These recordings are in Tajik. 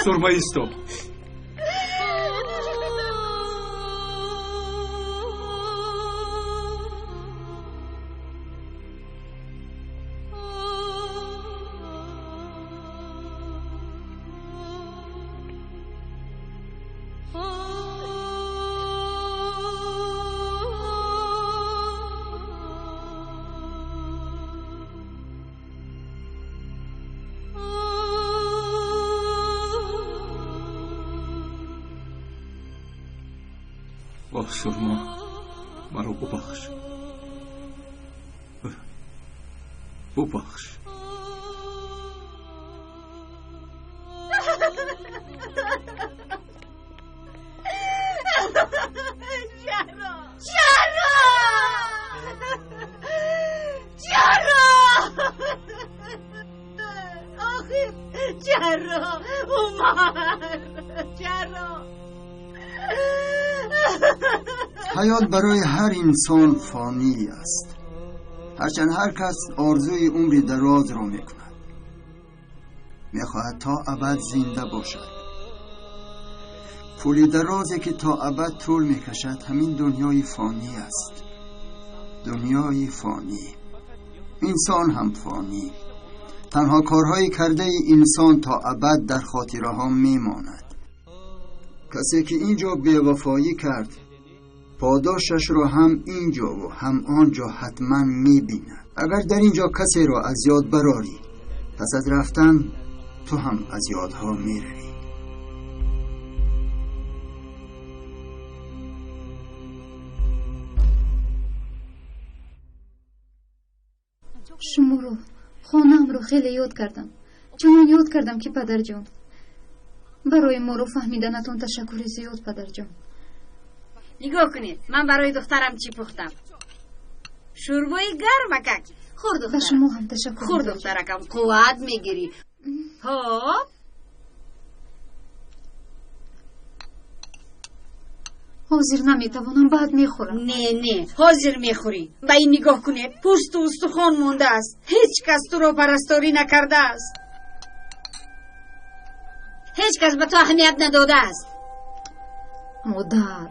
Сурма, исто. Сурма, маро бубахш, бубахш. Чаро? Чаро? Чаро? Охир, чаро? Умар, чаро? Ҳаёт барои ҳар инсон фонӣ аст. Ҳарчанд ҳар кас орзуи умри дарозро мекунад, мехоҳад то абад зинда бошад. Пули дарозе ки то абад тӯл мекашад ҳамин дунёи фонӣ аст. Дунёи фонӣ, инсон ҳам фонӣ. Танҳо корҳои кардаи инсон то абад дар хотираҳо мемонад. Касе ки инҷо бевафоӣ кард, подошашро ҳам инҷо ва ҳам онҷо ҳатман мебинад. Агар дар инҷо касеро аз ёд барорӣ, пас аз рафтан ту ҳам аз ёдҳо меравӣ. Шуморо, хонаамро хеле ёд кардам. Чунон ёд кардам ки падарҷон. Барои моро фаҳмиданатон ташаккури зиёд, падарҷон. Нигоҳ кунед, ман барои духтарам чӣ пухтам. Шӯрбои гармакак. Хӯр, духтарам. Ба шумо ҳам ташаккур. Хӯр, духтаракам, қувват мегирӣ. Хоб. Ҳозир наметавонам, баъд мехӯрам. Не, не, ҳозир мехӯрӣ. Ба ин нигоҳ кунед, пӯсту устухон мондааст. Ҳеҷ кас туро парасторӣ накардааст. Ҳеҷ кас ба ту аҳамият надодааст. Модар,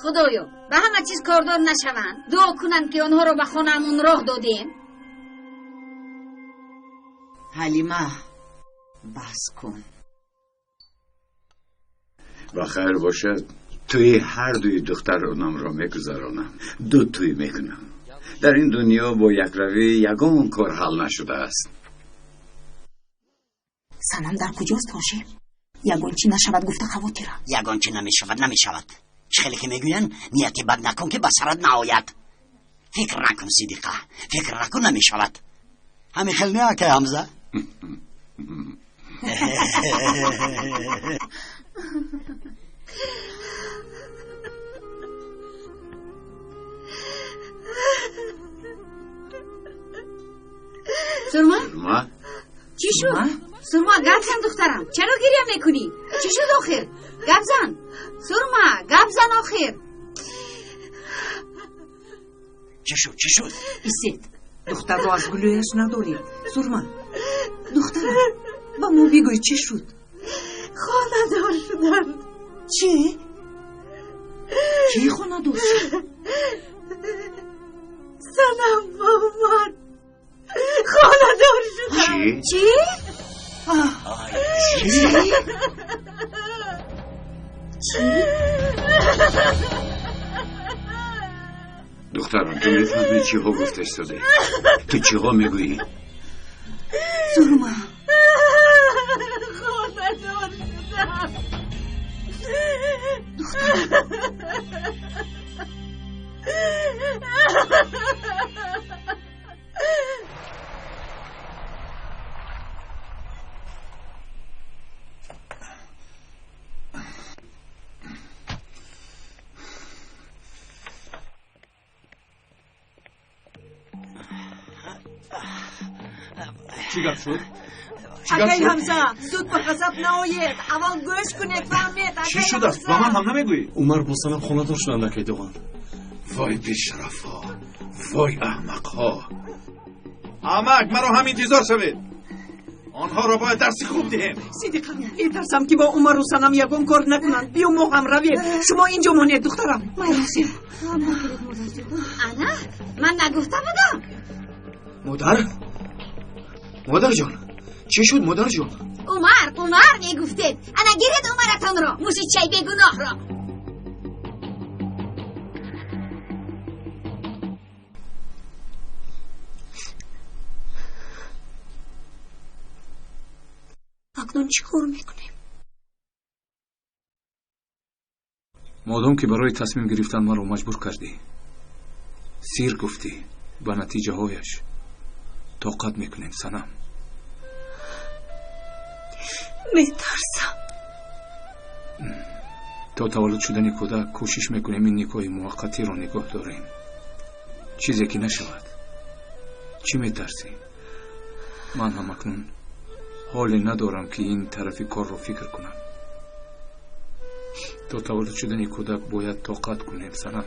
Худоё, ба ҳама чиз кордор нашаванд. Дуо кунанд ки онҳоро ба хонаамон роҳ додем. Ҳалима, бас кун. Ба хайр бошад, тӯи ҳар дуи духтаронамро мегузаронам. Ду тӯй мекунам. Дар ин дунё бо якравӣ ягон кор ҳал нашудааст. Санам дар куҷост, Ҳошим? Ягон чӣ нашавад гуфта хавотира. Ягон чӣ намешавад, намешавад. Чӣ хеле ки мегӯянд, нияти бад накун ки ба сарат наояд. Фикр накун, Сидиқа, фикр накун, намешавад. Ҳамин хел не, акай Ҳамза? Сурма? Сурма? Чӣ шуд? Сурма, гап зан, духтарам. Чаро гиря мекунӣ? Чӣ шуд охир? Гап зан. Сурма, гап зан охир. Чӣ шуд? Чӣ шуд? Исет, духтарро аз гулӯяш надоред. Сурма, духтарам, ба мо бигӯй чӣ шуд? Хонадор шудам. Чӣ? Кӣ хонадор шуд? Санам ба Умар хонадор шудам. Чӣ? Чӣ? Чӣ? Чӣ? Духтарам, ту мефаҳмӣ чиҳо гуфта истодаӣ? Ту чиҳо мегӯӣ? Сурма, хонадор шудам. Духтарам, Чӣ гап шуд? Акай Ҳамза, зуд ба ғазаб наоед. Аввал гӯш кунед, фаҳмед. Чӣ шудааст? Ба ман ҳам намегӯӣ? Умар бо Санам хонадор шуданд, акай Доғон. Вой бешарафҳо, вой аҳмақҳо. Амак, маро ҳам интизор шавед. Онҳоро бояд дарси хуб диҳем. Сидиқа, метарсам ки бо Умару Санам ягон кор накунанд. Биё мо ҳам равем. Шумо инҷо монед, духтарам. Майросим. Ана, ман нагуфта будам. Модар? Модарҷон, чӣ шуд, модарҷон? Умар, Умар мегуфтед. Ана гиред Умаратонро, мушичаи бегуноҳро. Акнун чӣ кор мекунем? Модом ки барои тасмим гирифтан маро маҷбур кардӣ, сир гуфтӣ, ба натиҷаҳояш тоқат мекунем, Санам. Метарсам. То таваллуд шудани кӯдак кӯшиш мекунем ин никоҳи муваққатиро нигоҳ дорем. Чизе ки нашавад. Чӣ метарсӣ? Ман ҳам акнун ҳоле надорам ки ин тарафи корро фикр кунам. То таваллуд шудани кӯдак бояд тоқат кунем, Санам.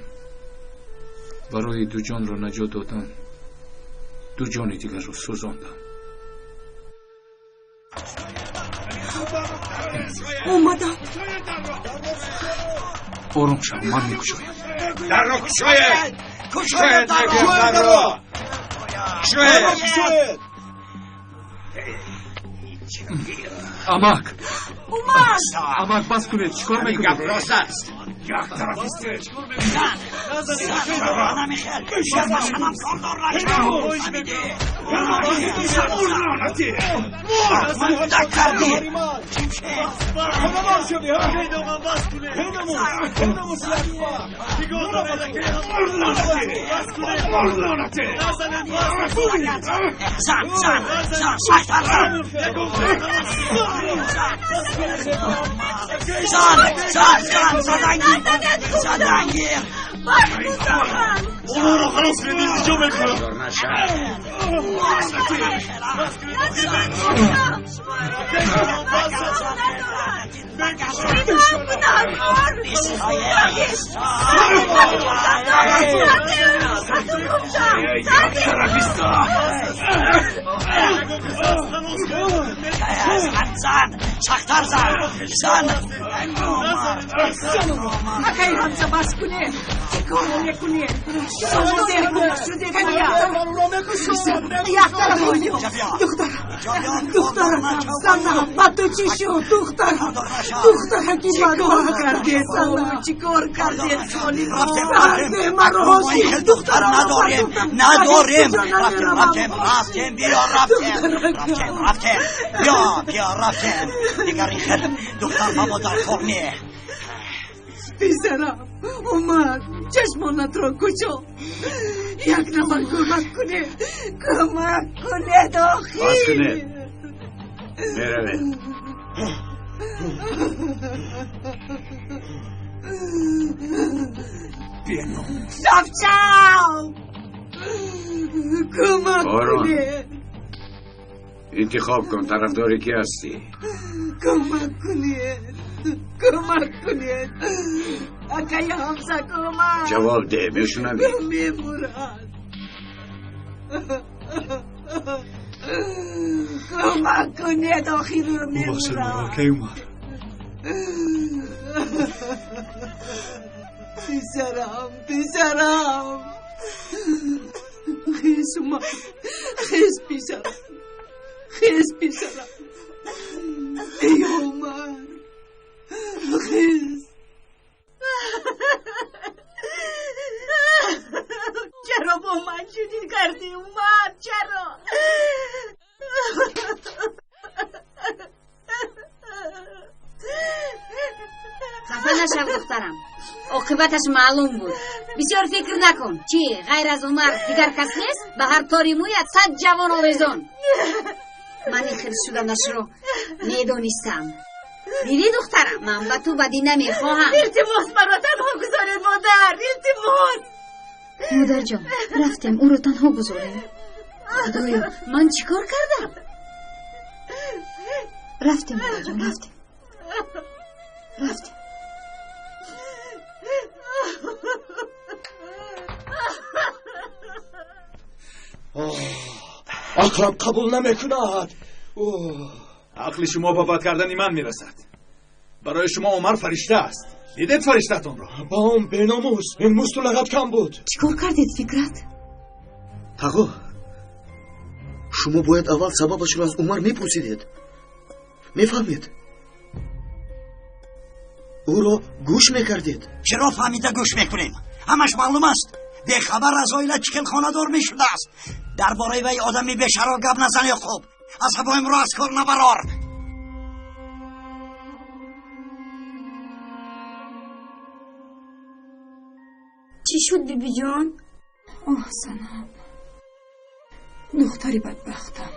Барои ду ҷонро наҷот додан ду ҷони дигарро сӯзондам. Омадам. Ором шав, ман мекушоям. Дарро кушоед! Кушоед дарро! Кушоед! Амак! Умар! Амак, бас кунед, чӣ кор мекунед? Гап рост аст. Як тараф истед. Онҳоро халос кунед, илтиҷо мекунам. Акай Ҳамза, бас кунед. Чӣ кор мекунед? Шумо зеркуна шудед я. Як тараф оё. Духтарам, духтарам, Санам, ба ту чӣ шуд, духтарам? Духтара ки ба кор кардед, Санам, чӣ кор кардед? Сарде маро ҳосил, Духтар надорем, надорем. Рафтем, рафтем, рафтем, биё, рафтем, рафтем, рафтем, биё, биё, рафтем. Дигар ин хел духтар ба мо дар кор не. Писарам, Умар, чашмонатро кушо. Як нафар кӯмак кунед, кӯмак кунед, охир. Бас кунед. Меравем. Шавчав! Кӯмак Ором. кунед, Интихоб кун, тарафдори кӣ ҳастӣ? кӯмак кунед, кӯмак кунед. Акай Ҳамза, кӯмак. Ҷавоб деҳ, мешунавӣ? Мемурад. Кӯмак кунед, охир Бубахшед маро, мемурад. акай Умар. Писарам, писарам. Хез, Умар, хез, писарам. Хез, писарам. Эй, Умар, хез. Чаро бо ман чунин кардӣ, Умар? Чаро? Хафа нашав, духтарам. Оқибаташ маълум буд. Бисёр фикр накун. Чӣ, ғайр аз Умар дигар кас нест? Ба ҳар тори мӯят 100 ҷавон овезон. Ман ин хел шуданашро медонистам. Дидӣ, духтарам, ман ба ту бадӣ намехоҳам. Илтимос, маро танҳо гузоред, модар, илтимос. Модарҷон, рафтем, ӯро танҳо гузорем. Худоё, ман чӣ кор кардам? Рафтем, модарҷон, рафтем. Рафтем. Ақлам қабул намекунад. Ақли шумо ба бад кардани ман мерасад. Барои шумо Умар фаришта аст. Дидед фариштатонро? Ба он беномус, ин мусту лагат кам буд. Чӣ кор кардед, Фикрат? Тағо, шумо бояд аввал сабабашро аз Умар мепурсидед. Мефаҳмед? Ӯро гӯш мекардед. Чаро фаҳмида гӯш мекунем? Ҳамаш маълум аст. Бехабар аз оила чӣ хел хонадор мешудааст. Дар бораи вай одами бешаро гап назан, Ёқуб. Асабоимро аз кор набарор. Чӣ шуд, бибиҷон? Оҳ, занам, духтари бадбахтам.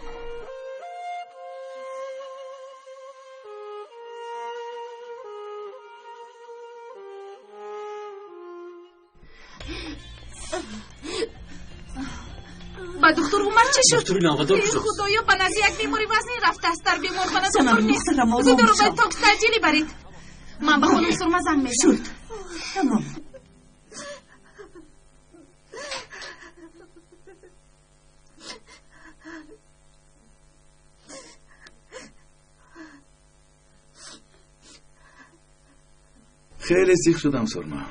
Ба духтур Умар чӣ шуд? Духтури навбатдор куҷост? Худоё, ба назди як бемори вазнин рафтааст. Дар беморхона духтур нест. Зуд ӯро ба токс таъҷилӣ баред. Ман ба хонум Сурма занг мезанам. Шуд, тамом. Хеле зиқ шудам, Сурма.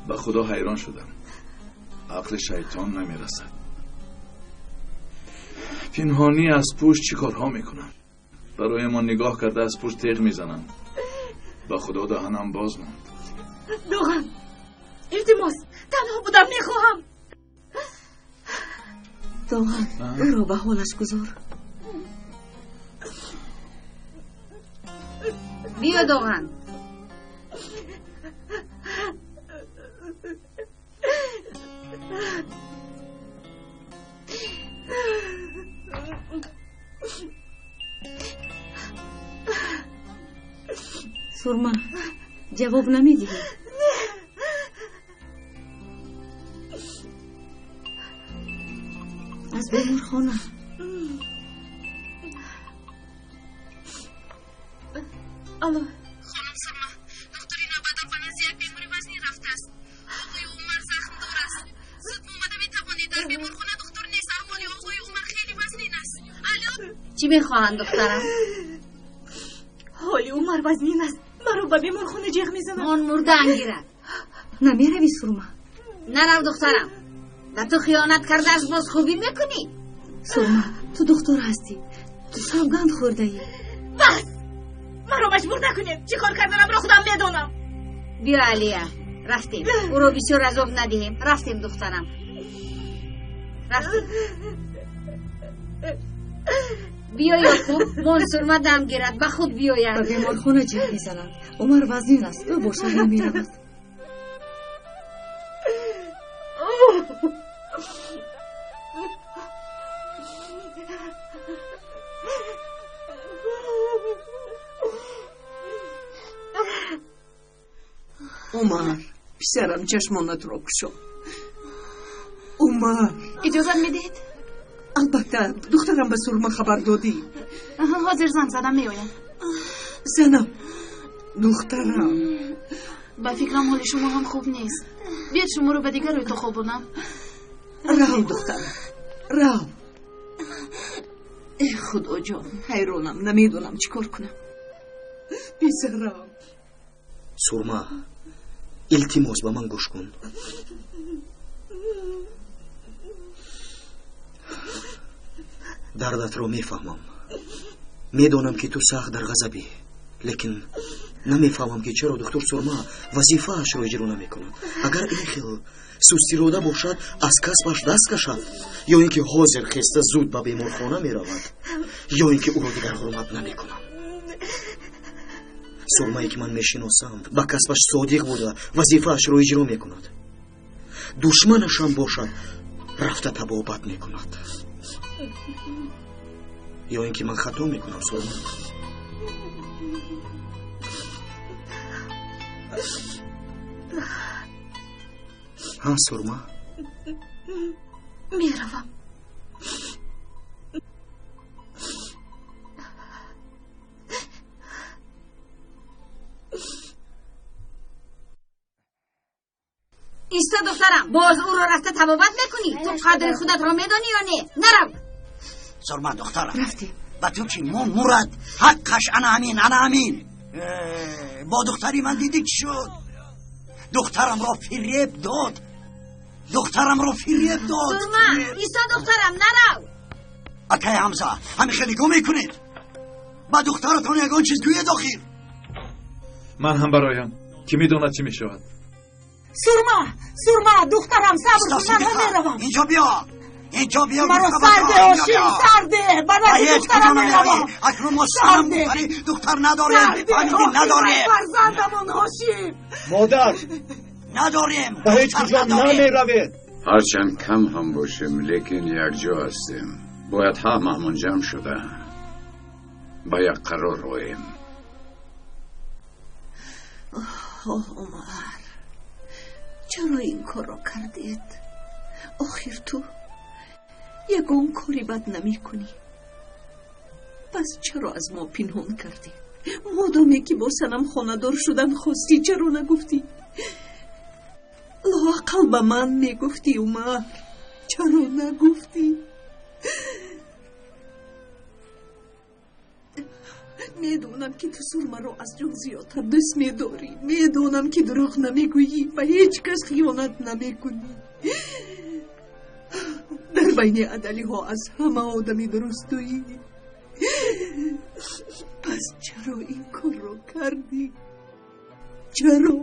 Ба Худо ҳайрон шудам. Ақли шайтон намерасад. Пинҳонӣ аз пушт чӣ корҳо мекунанд. Барои мо нигоҳ карда аз пушт теғ мезананд. Ба Худо даҳанам боз монд. Доған, илтимос, танҳо будам мехоҳам. Доған, ӯро ба ҳолаш гузор. Биё, Доған. Сурма, ҷавоб намедиҳӣ? Аз беморхона. Алло. Хонум Сурма, духтури навбатдор ба назди як бемори вазнин рафтааст. Оғои Умар захмдор аст. Зуд омада метавонед. Дар беморхона духтур нест. Аҳволи оғои Умар хеле вазнин аст. Алло. Чӣ мехоҳанд, духтарам? Ҳоли Умар вазнин аст. Маро ба беморхона ҷеғ мезанад. Он мурда ангирад. Намеравӣ, Сурма? Нарав, духтарам. Ба ту хиёнат кардааст, боз хубӣ мекунӣ? Сурма, ту духтур ҳастӣ. Ту савганд хӯрдаӣ. Бас! Маро маҷбур накунед. Чӣ кор карданамро худам медонам. Биё, Алия, рафтем. Ӯро бисёр азоб надиҳем. Рафтем, духтарам. Рафтем. Биё, Ёқуб, мон Сурма дам гирад, ба худ биёяд. Ба беморхона ҷеғ мезананд. Умар вазнин аст, ӯ бошад намеравад. Умар, писарам, чашмонатро кушо. Умар. Иҷозат медиҳед? Албатта, духтарам, ба Сурма хабар додӣ? Ҳозир занг задам, меоям. Занам, духтарам. Ба фикрам, ҳоли шумо ҳам хуб нест. Биёд шуморо ба дигар утоқ хобонам. Рав, духтарам, рав. Э, Худоҷон, ҳайронам, намедонам чӣ кор кунам. Писарам. Сурма, илтимос, ба ман гӯш кун. Дардатро мефаҳмам. Медонам, ки ту сахт дар ғазабӣ, лекин намефаҳмам, ки чаро духтур Сурма вазифаашро иҷро намекунад. Агар ин хел сустирода бошад, аз касбаш даст кашад, ё ин ки ҳозир хеста зуд ба беморхона меравад, ё ин ки ӯро дигар ҳурмат намекунам. Сурмае ки ман мешиносам, ба касбаш содиқ буда, вазифаашро иҷро мекунад. Душманашам бошад, рафта табобат мекунад. Ё ин ки ман хато мекунам, Сурма? Ҳа, Сурма? Меравам. Иста, духтарам, боз ӯро рафта табобат мекунӣ? Ту қадри худатро медонӣ ё не? Нарав. Сурма, духтарам. Рафтем. Ба ту чӣ? Мон мурад, ҳаққаш ана ҳамин, ана ҳамин. Бо духтари ман дидӣ чӣ шуд? Духтарамро фиреб дод, духтарамро фиреб дод. Сурма, исто духтарам, нарав. Акай Ҳамза, ҳамин хеле гӯ мекунед? Ба духтаратон ягон чиз гӯед охир. Ман ҳам бароям, ки медонад чӣ мешавад. Сурма, Сурма, духтарам, сабр кун, ман ҳам меравам. Инҷо биё, инҷо биё. Маро сарде, Ҳошим, сарде, ба назди духтарам меравам. Акнун мо санам духтари духтар надорем, фамилӣ надорем. Фарзандамон, Ҳошим. Модар, надорем. Ба ҳеҷ куҷо намеравед. Ҳарчанд кам ҳам бошем, лекин якҷо ҳастем. Бояд ҳамаамон ҷамъ шуда ба як қарор оем. Оҳ, Умар, чаро ин корро кардед? Охир ту ягон кори бад намекунӣ. Пас чаро аз мо пинҳон кардӣ? Модоме ки бо Санам хонадор шудан хостӣ, чаро нагуфтӣ? Лоақал ба ман мегуфтӣ, Умар. Чаро нагуфтӣ? Медонам ки ту Сурмаро аз ҷон зиёдтар дӯст медорӣ. Медонам ки дурӯғ намегӯӣ, ба ҳеҷ кас хиёнат намекунӣ. Дар байни адалиҳо аз ҳама одами дурустӯӣ. Пас чаро ин корро кардӣ? Чаро?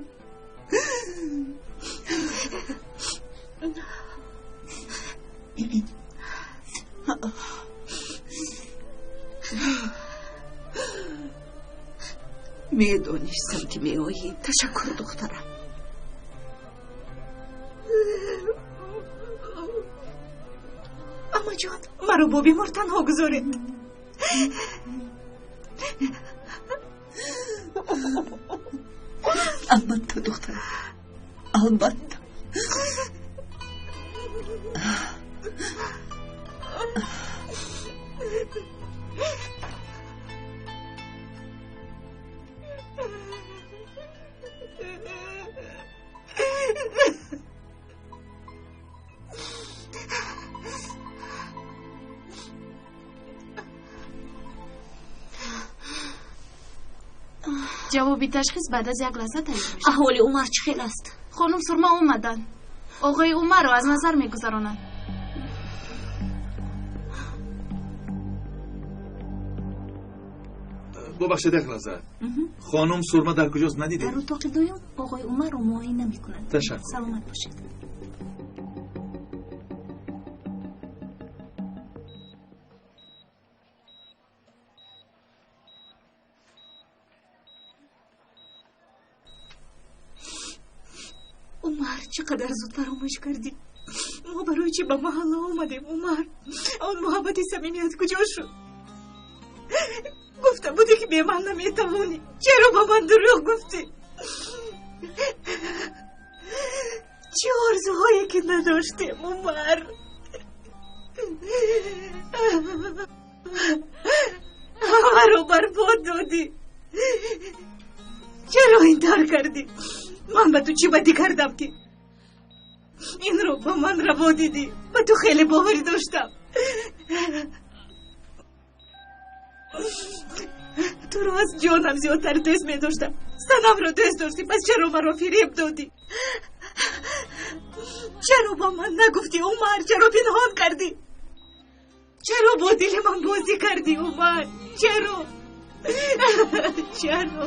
Медонистам ки меоӣ. Ташаккур, духтарам. Амаҷон, маро бо бемор танҳо гузоред. Албатта, духтарам, албатта. Ҷавоби ташхис баъд аз як лаҳза тайёр мешавад. Аҳволи Умар чӣ хел аст? Хонум Сурма омаданд. Оғои Умарро аз назар мегузаронанд. Бубахшед, як лаҳза. Хонум Сурма дар куҷост, надидед? Дар утоқи дуюм оғои Умарро муоина мекунанд. Ташаккур. Саломат бошед. Умар, чӣ қадар зуд фаромӯш кардӣ. Мо барои чӣ ба маҳалла омадем, Умар? Он муҳаббати самимият куҷо шуд? Гуфта будӣ ки бе ман наметавонӣ. Чаро ба ман дурӯғ гуфтӣ? Чӣ орзуҳое ки надоштем, Умар. Ҳамаро барбод додӣ. Чаро ин тавр кардӣ? Ман ба ту чӣ бадӣ кардам ки инро ба ман раво дидӣ? Ба ту хеле боварӣ доштам. Туро аз ҷонам зиёдтар дӯст медоштам. Санамро дӯст доштӣ, пас чаро маро фиреб додӣ? Чаро ба ман нагуфтӣ, Умар? Чаро пинҳон кардӣ? Чаро бо дили ман бозӣ кардӣ, Умар? Чаро? Чаро?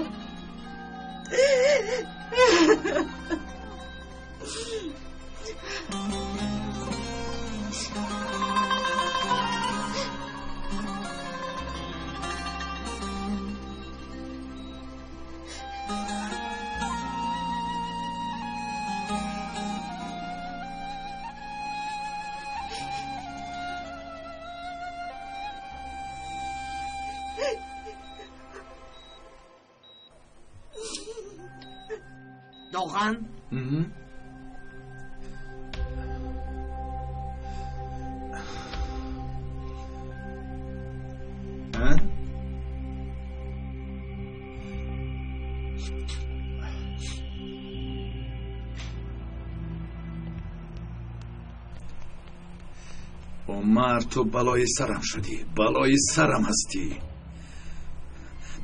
Доған? Умар, ту балои сарам шудӣ, балои сарам ҳастӣ.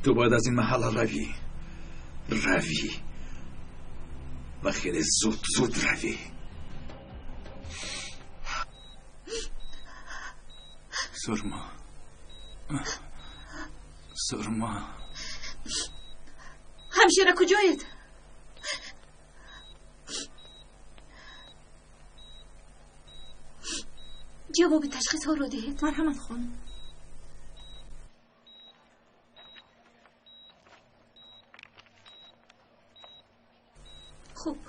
Ту бояд аз ин маҳалла равӣ, равӣ ва хеле зуд зуд равӣ. Сурма, Сурма. Ҳамшира куҷоед? Ҷавоби ташхисҳоро диҳед. Марҳамат, хонум. Хуб,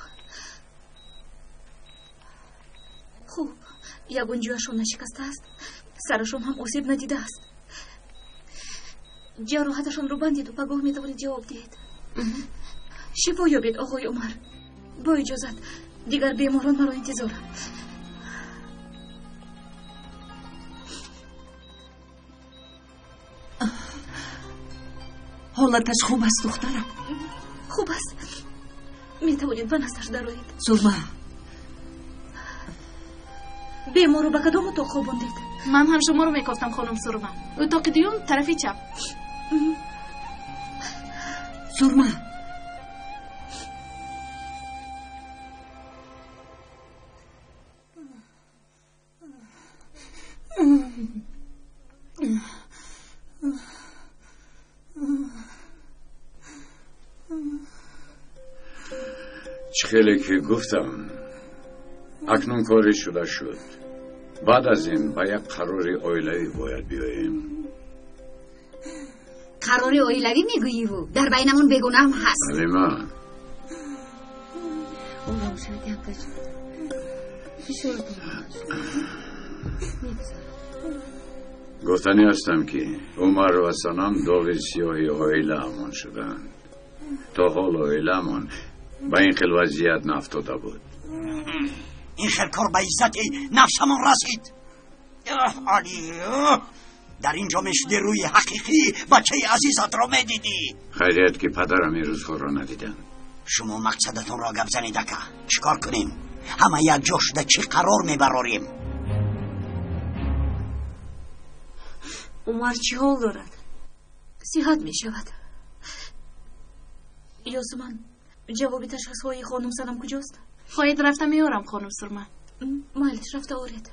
хуб, ягон ҷояшон нашикастааст, сарашон ҳам осеб надидааст. Ҷароҳаташонро бандиду пагоҳ метавонед ҷавоб диҳед. Шифо ёбед, оғои Умар. Бо иҷозат, дигар беморон маро интизоранд. Ҳолаташ хуб аст, духтарам? Хуб аст, метавонед ба наздаш дароед. Сурма, беморро ба кадом утоқ хобондед? Ман ҳам шуморо мекофтам, хонум Сурма. Утоқи дуюм, тарафи чап. Сурма, чӣ хеле ки гуфтам, акнун корӣ шуда шуд. Баъд аз ин ба як қарори оилавӣ бояд биёем. Қарори оилавӣ мегӯиву дар байнамон бегунаҳам ҳаст. Ҳалима, Ором шавед, акаҷон. Фишоратон баланд шуд. Мегузарад. Гуфтанӣ ҳастам, ки Умар ва Санам доғи сиёҳи оилаамон шуданд. То ҳол оилаамон ба ин хел вазъият нафтода буд. Ин хел кор ба иззати нафсамон расид. Алӣ, дар ин ҷо мешуди, рӯи ҳақиқии бачаи азизатро медидӣ. Хайрият, ки падарам ин рӯзҳоро надидам. Шумо мақсадатонро гап занед, ака. Чӣ кор кунем? Ҳама якҷо шуда чӣ қарор мебарорем? Умар чӣ ҳол дорад? Сиҳат мешавад. Ёсуман, ҷавоби ташхисҳои хонум Санам куҷост? Хоҳед, рафта меорам, хонум Сурма. Майлиш, рафта оред.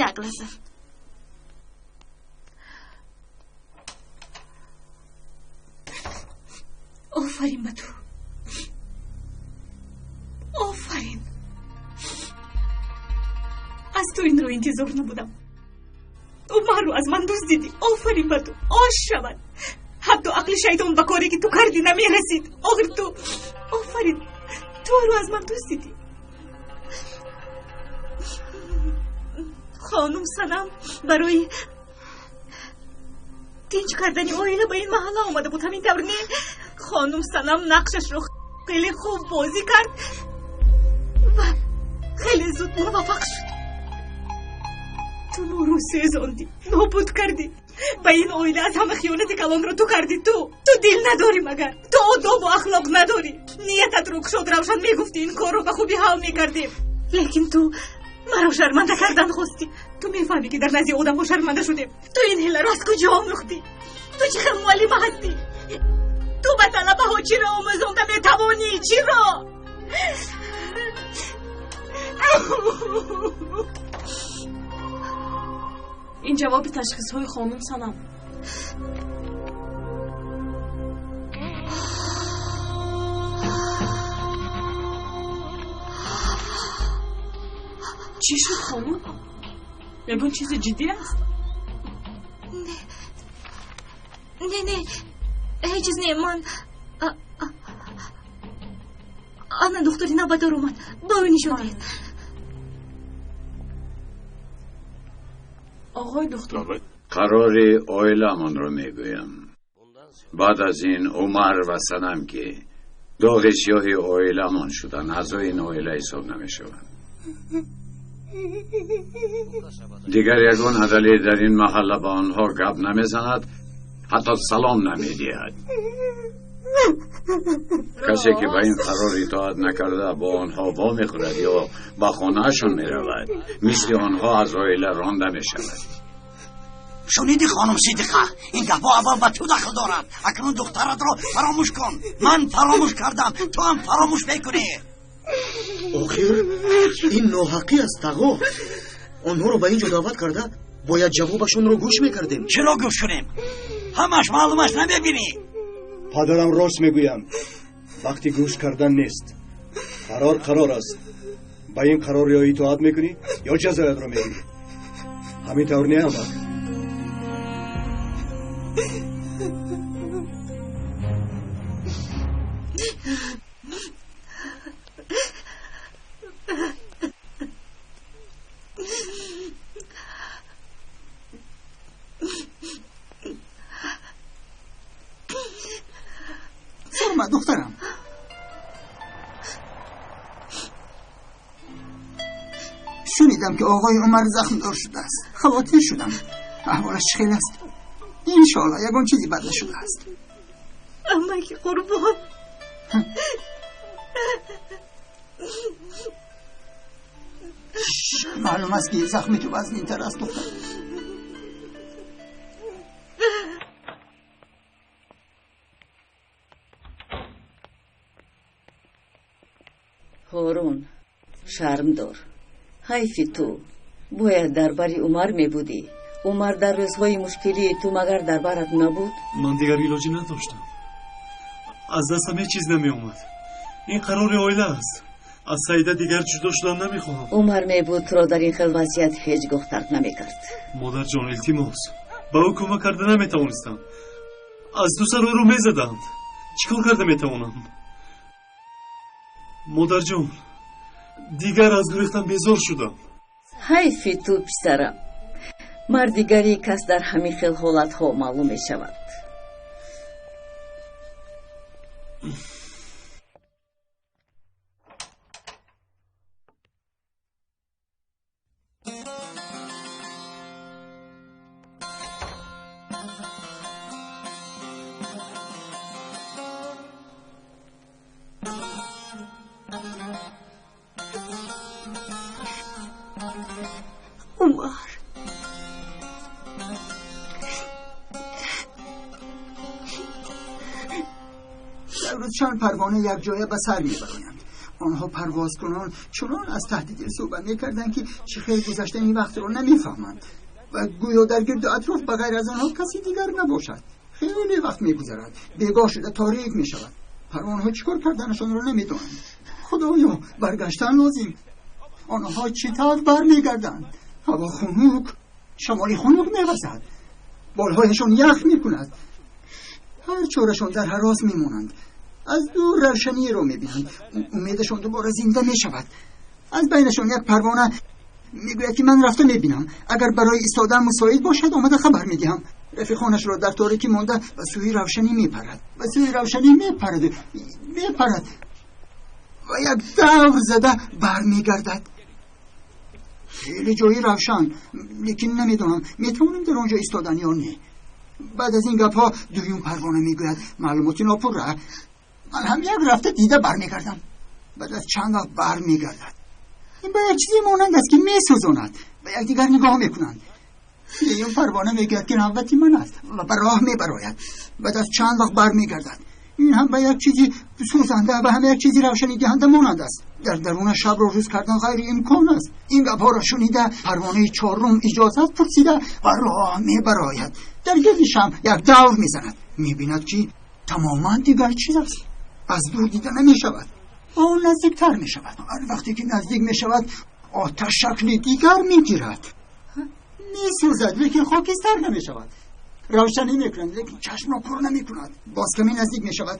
Як лаҳза. Офарин ба ту, офарин. Аз ту инро интизор набудам. Умарро аз ман дуздидӣ. Офарин ба ту, ош шавад. Ҳатто ақли шайтон ба коре, ки ту кардӣ, намерасид. Охир ту, офарин, туро аз ман дуздидӣ. Хонум Санам барои тинч кардани оила ба ин маҳалла омада буд, ҳамин тавр не? Хонум Санам нақшашро хеле хуб бозӣ кард ва хеле зуд муваффақ шуд. Ту моро сӯзондӣ, нобуд кардӣ. Ба ин оила аз ҳама хиёнати калонро ту кардӣ. Ту дил надорӣ, магар ту одобу ахлоқ надорӣ. Ниятатро кушод равшан мегуфтӣ, ин корро ба хубӣ ҳал мекардем. Лекин ту маро шарманда кардан хостӣ. Ту мефаҳмӣ, ки дар назди одамҳо шарманда шудем? Ту ин ҳилларо аз куҷо омӯхтӣ? Ту чӣ хел муаллима ҳастӣ? Ту ба талабаҳо чиро омӯзонда метавонӣ? Чиро? Ин ҷавоби ташхисҳои хонум Санам. Чӣ шуд, хонум? Ягон чизи ҷиддӣ аст? Не, не, ҳеҷ чиз не. Ман ана духтури навбатдор омад, ба ӯ нишон диҳед. Оғои духтур, Қарори оиламонро мегӯям. Баъд аз ин Умар ва Санам, ки доғи сиёҳи оиламон шуданд, аъзои ин оила ҳисоб намешаванд. Дигар ягон адалӣ дар ин маҳалла ба онҳо гап намезанад, ҳатто салом намедиҳад. Касе ки ба ин қарор итоат накарда бо онҳо вомехӯрад ё ба хонаашон меравад, мисли онҳо аз оила ронда мешавад. Шунидӣ, хонум Сидиқа, ин гапҳо аввал ба ту дахл дорад. Акнун духтаратро фаромӯш кун. Ман фаромӯш кардам, ту ҳам фаромӯш мекунӣ. Охир ин ноҳақӣ аст, тағо. Онҳоро ба ин ҷо даъват карда бояд ҷавобашонро гӯш мекардем. Чаро гӯш кунем? Ҳамаш маълумаш, намебинӣ? Падарам рост мегӯянд. Вақти гӯш кардан нест. Қарор қарор аст. Ба ин қарор ё итоат мекунӣ, ё ҷазоятро мегирӣ. Ҳамин тавр не, амак? Сурма, духтарам. Шунидам ки оғои Умар захмдор шудааст. Хавотир шудам. Аҳволаш чӣ хел аст? Иншоалло ягон чизи бад нашудааст. Амаки қурбон. Маълум аст ки захми ту вазнинтар аст, духтар. Ҳорун, шарм дор. Ҳайфи ту, бояд дар бари Умар мебудӣ. Умар дар рӯзҳои мушкилии ту магар дар барат набуд? Ман дигар илоҷӣ надоштам. Аз дастам ҳеҷ чиз намеомад. Ин қарори оила аст. Аз Саида дигар ҷудо шудан намехоҳам. Умар мебуд, туро дар ин хел вазъият ҳеҷ гоҳ тарк намекард. Модарҷон, илтимос, ба ӯ кӯмак карда наметавонистам. Аз ду сар ӯро мезаданд. Чӣ кор карда метавонам? Модарҷон, дигар аз гурехтан безор шудам. Ҳайфи ту, писарам. Мардигарии кас дар ҳамин хел ҳолатҳо маълум мешавад. Умар, در روز چند پروانه یک جایه به سر میبرایند. آنها پرواز کنان چنان از ته دل صحبت میکردند که چه خیر گذشته این وقت را نمیفهمند و گویا در گرد اطراف به غیر از آنها کسی دیگر نباشد. خیلی وقت میگذرد. بیگاه شده تاریک میشود. پروانه‌ها چیکار کردنشان را نمیدانند. خدایا، برگشتن لازم. آنها چطور برمیگردند؟ هوا خنک، شمالی خنک میوزد. بالهایشان یخ میکند. هر چهارشان در هراس میمانند. از دور روشنی را میبینند. امیدشان دوباره زنده میشود. از بینشان یک پروانه میگوید که من رفته میبینم. اگر برای ایستادن مساعد باشد آمده خبر میدهم. رفیقانش را در تاریکی مانده به سوی روشنی میپرد. به سوی روشنی میپرد. میپرد و یک دور زده برمیگردد. خیلی جایی روشن، لیکن نمیدانم میتوانیم در آنجا ایستادن یا نه. بعد از این گپ ها دویم پروانه میگوید معلومات ناپره. من هم یک رفته دیده برمیگردم. بعد از چند وقت برمیگردد. این به یک چیزی مانند است که میسوزاند. به یکدیگر نگاه میکنند. دویم پروانه میگوید که نوبتی من است و به راه میبراید. بعد از چند وقت برمیگردد. این هم به یک چیزی سوزنده و هم یک چیزی روشنی دهنده مانند است. در درون شب را روز کردن غیر امکان است. این گپ‌ها را شنیده پروانه چهارم اجازت پرسیده و راه میبراید. در گرد شمع یک دور میزند. میبیند که تماما دیگر چیز است. از دور دیده نمیشود. آن نزدیکتر میشود. هر وقتی که نزدیک میشود آتش شکل دیگر میگیرد. میسوزد لیکن خاکستر نمیشود. روشنی میکنند لیکن چشم را کور نمیکند. باز کمی نزدیک میشود.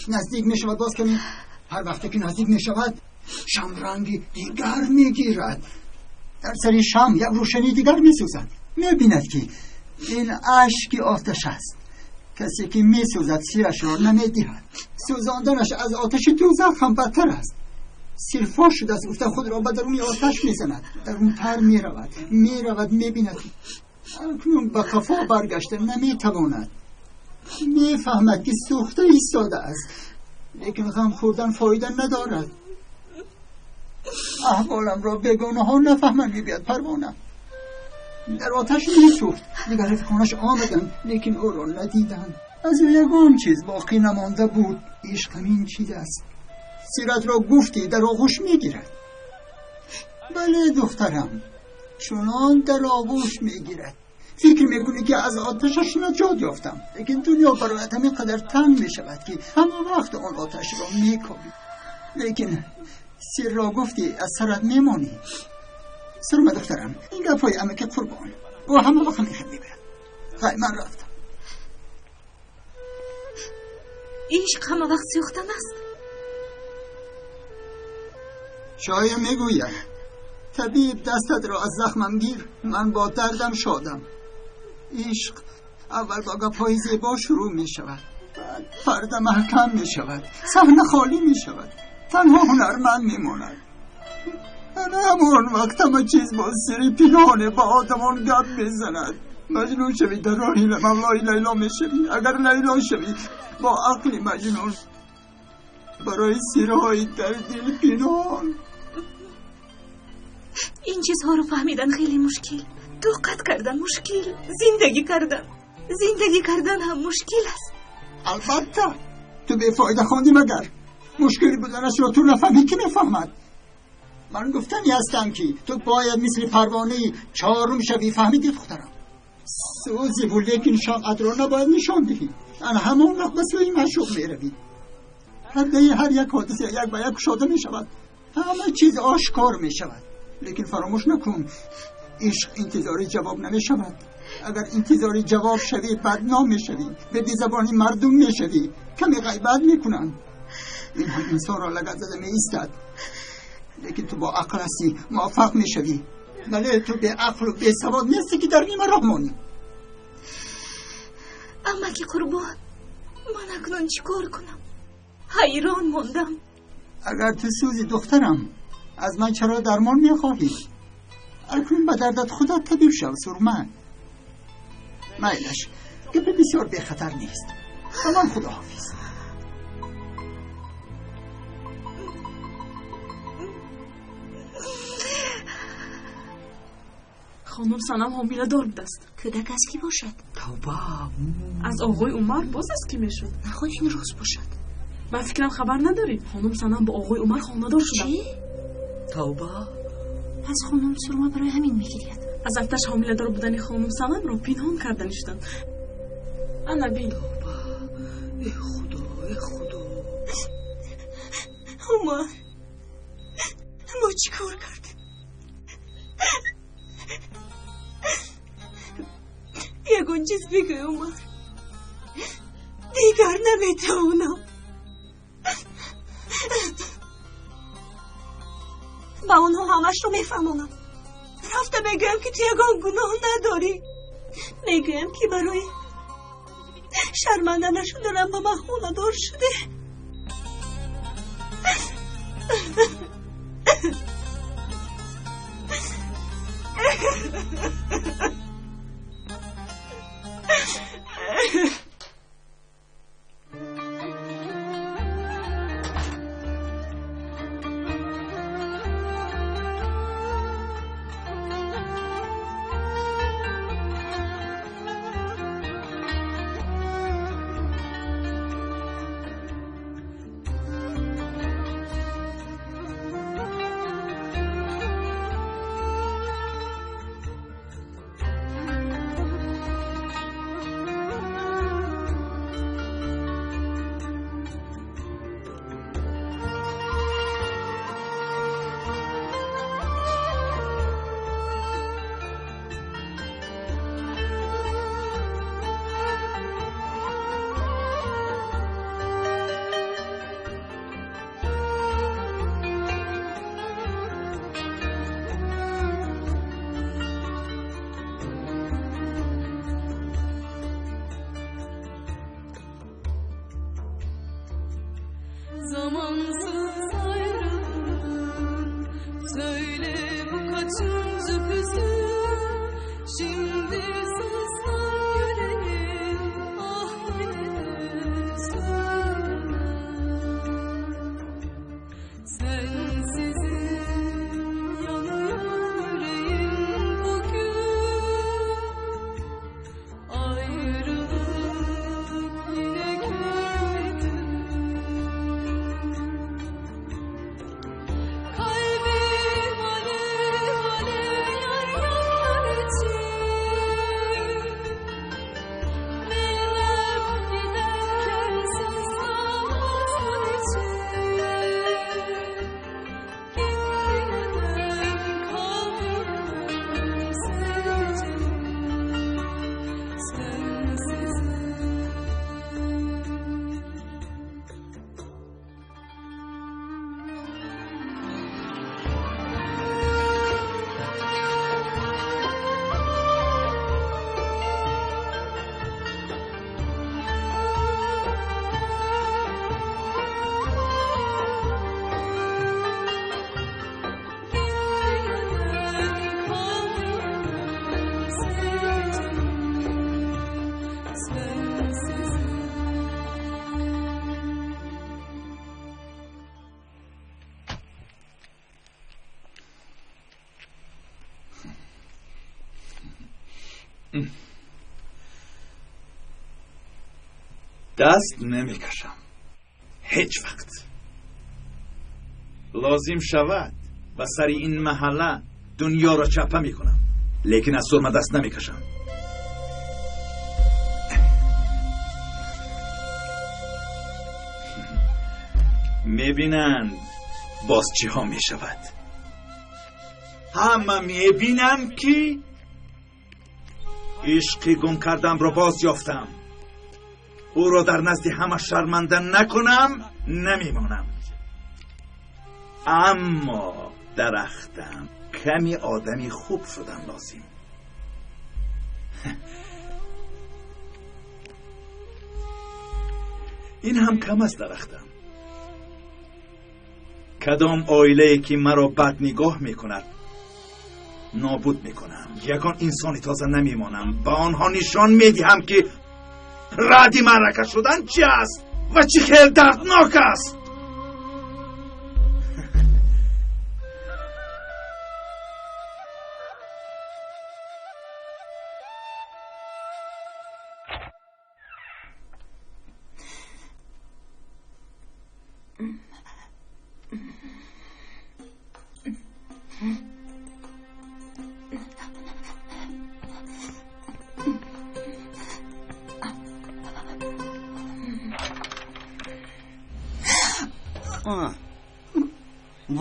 نزدیک میشود باز کمی. هر وقتی که نزدیک میشود شمع رنگ دیگر میگیرد. در سر شمع یک روشنی دیگر میسوزد. میبیند که این اشک آتش است. کسی که میسوزد سیرش را نمیدهد. سوزاندنش از آتش دوزخ هم بدتر است. سیرفاش شده است. گفته خود را به درون آتش میزند. درونتر میرود میرود. میبیند اکنون به قفا برگشته نمیتواند. мефаҳмад ки сӯхта истодааст, лекин ғам хӯрдан фоида надорад. Аҳволамро бегонаҳо нафаҳманд, мегӯяд Парвона. Дар оташ месӯхт. Дигар рафиқонаш омаданд, лекин ӯро надиданд. Аз ӯ ягон чиз боқӣ намонда буд. Ишқ ҳамин чиз аст. Сиратро гуфтӣ, дар оғӯш мегирад. Бале, духтарам, чунон дар оғӯш мегирад. Фикр мекунӣ ки аз оташаш наҷот ёфтам, лекин дунё бароят ҳамин қадар танг мешавад, ки ҳама вақт он оташро мекобӣ. Лекин сирро гуфтӣ, аз сарат мемонӣ. Сурма духтарам, ин гапҳои амаки Қурбон, ӯ ҳама вақт ҳамин хел мегӯяд. Хай, ман рафтам. Ишқ ҳама вақт сӯхтан аст. Шоя мегӯяд: табиб, дастатро аз захмам гир, ман бо дардам шодам. Ишқ аввал бо гапҳои зебо шурӯъ мешавад, баъд парда маҳкам мешавад, саҳна холӣ мешавад, танҳо ҳунарманд мемонад. Ана ҳамон вақт ҳама чиз бо сири пинҳоне ба одамон гап мезанад. Маҷнун шавӣ, дар роҳи мавлои Лайло мешавӣ. Агар Лайло шавӣ, бо ақли маҷнун барои сирҳои дар дил пинҳон. Ин чизҳоро фаҳмидан хеле мушкил, тоқат кардан мушкил, зиндагӣ кардан, зиндагӣ кардан ҳам мушкил аст. Албатта, ту бефоида хондӣ магар? Мушкил буданашро ту нафаҳмӣ, ки мефаҳмад? Ман гуфтанӣ ҳастам, ки ту бояд мисли парвонаи чорум шавӣ, фаҳмидӣ, духтарам? Сӯзиву лекин шамъатро набояд нишон диҳӣ. Ана ҳамон вақт ба сӯи маъшуқ меравӣ. Пардаи ҳар як ҳодиса як ба як кушода мешавад, ҳама чиз ошкор мешавад. Лекин фаромӯш накун, ишқ интизори ҷавоб намешавад. Агар интизори ҷавоб шавӣ, бадном мешавӣ, ба забони мардум мешавӣ, каме ғайбат мекунанд. Ин ҳам инсонро лагад зада меистад. Лекин ту бо ақл ҳастӣ, муваффақ мешавӣ. Бале, ту беақлу бесавод нестӣ, ки дар нима роҳ монӣ. Амаки Қурбон, ман акнун чӣ кор кунам? Ҳайрон мондам. Агар ту сӯзи, духтарам, аз ман чаро дармон мехоҳӣ? Акнун ба дардат худат табиб шав, Сурма. Майлаш, гапи бисёр бехатар нест. Ба ман худоҳофиз. Хонум Санам ҳомиладор будааст. Кӯдак аз кӣ бошад? Тавба! Аз оғои Умар боз аз кӣ мешуд? Нахоҳ ин рост бошад. Ба фикрам, хабар надорӣ, хонум Санам бо оғои Умар хонадор шуданд. Чӣ? Тавба! Пас хонум Сурма барои ҳамин мегиряд. Аз афташ ҳомиладор будани хонум Санамро пинҳон карда ништанд. Ана бин. Тавба! Э худо, э худо! Умар, мо чӣ кор кардем? Ягон чиз бигӯй, Умар, дигар наметавонам. Ба онҳо ҳамашро мефаҳмонам. Рафта мегӯям, ки ту ягон гуноҳ надорӣ. Мегӯям, ки барои шарманда нашуданам ба ман хонадор шудӣ. Даст намекашам. Ҳеҷ вақт. Лозим шавад ба сари ин маҳалла дунёро чапа мекунам, лекин аз Сурма даст намекашам. Мебинанд боз чиҳо мешавад. Ҳама мебинанд, ки ишқи гум кардамро боз ёфтам. Ӯро дар назди ҳама шарманда накунам, намемонам. Аммо дарахтам ками одами хуб шудан лозим. Ин ҳам кам аст дарахтам. Кадом оилае ки маро бад нигоҳ мекунад, нобуд мекунам. Ягон инсони тоза намемонам. Ба онҳо нишон медиҳам, ки радди маърака шудан чи аст ва чӣ хел дарднок аст.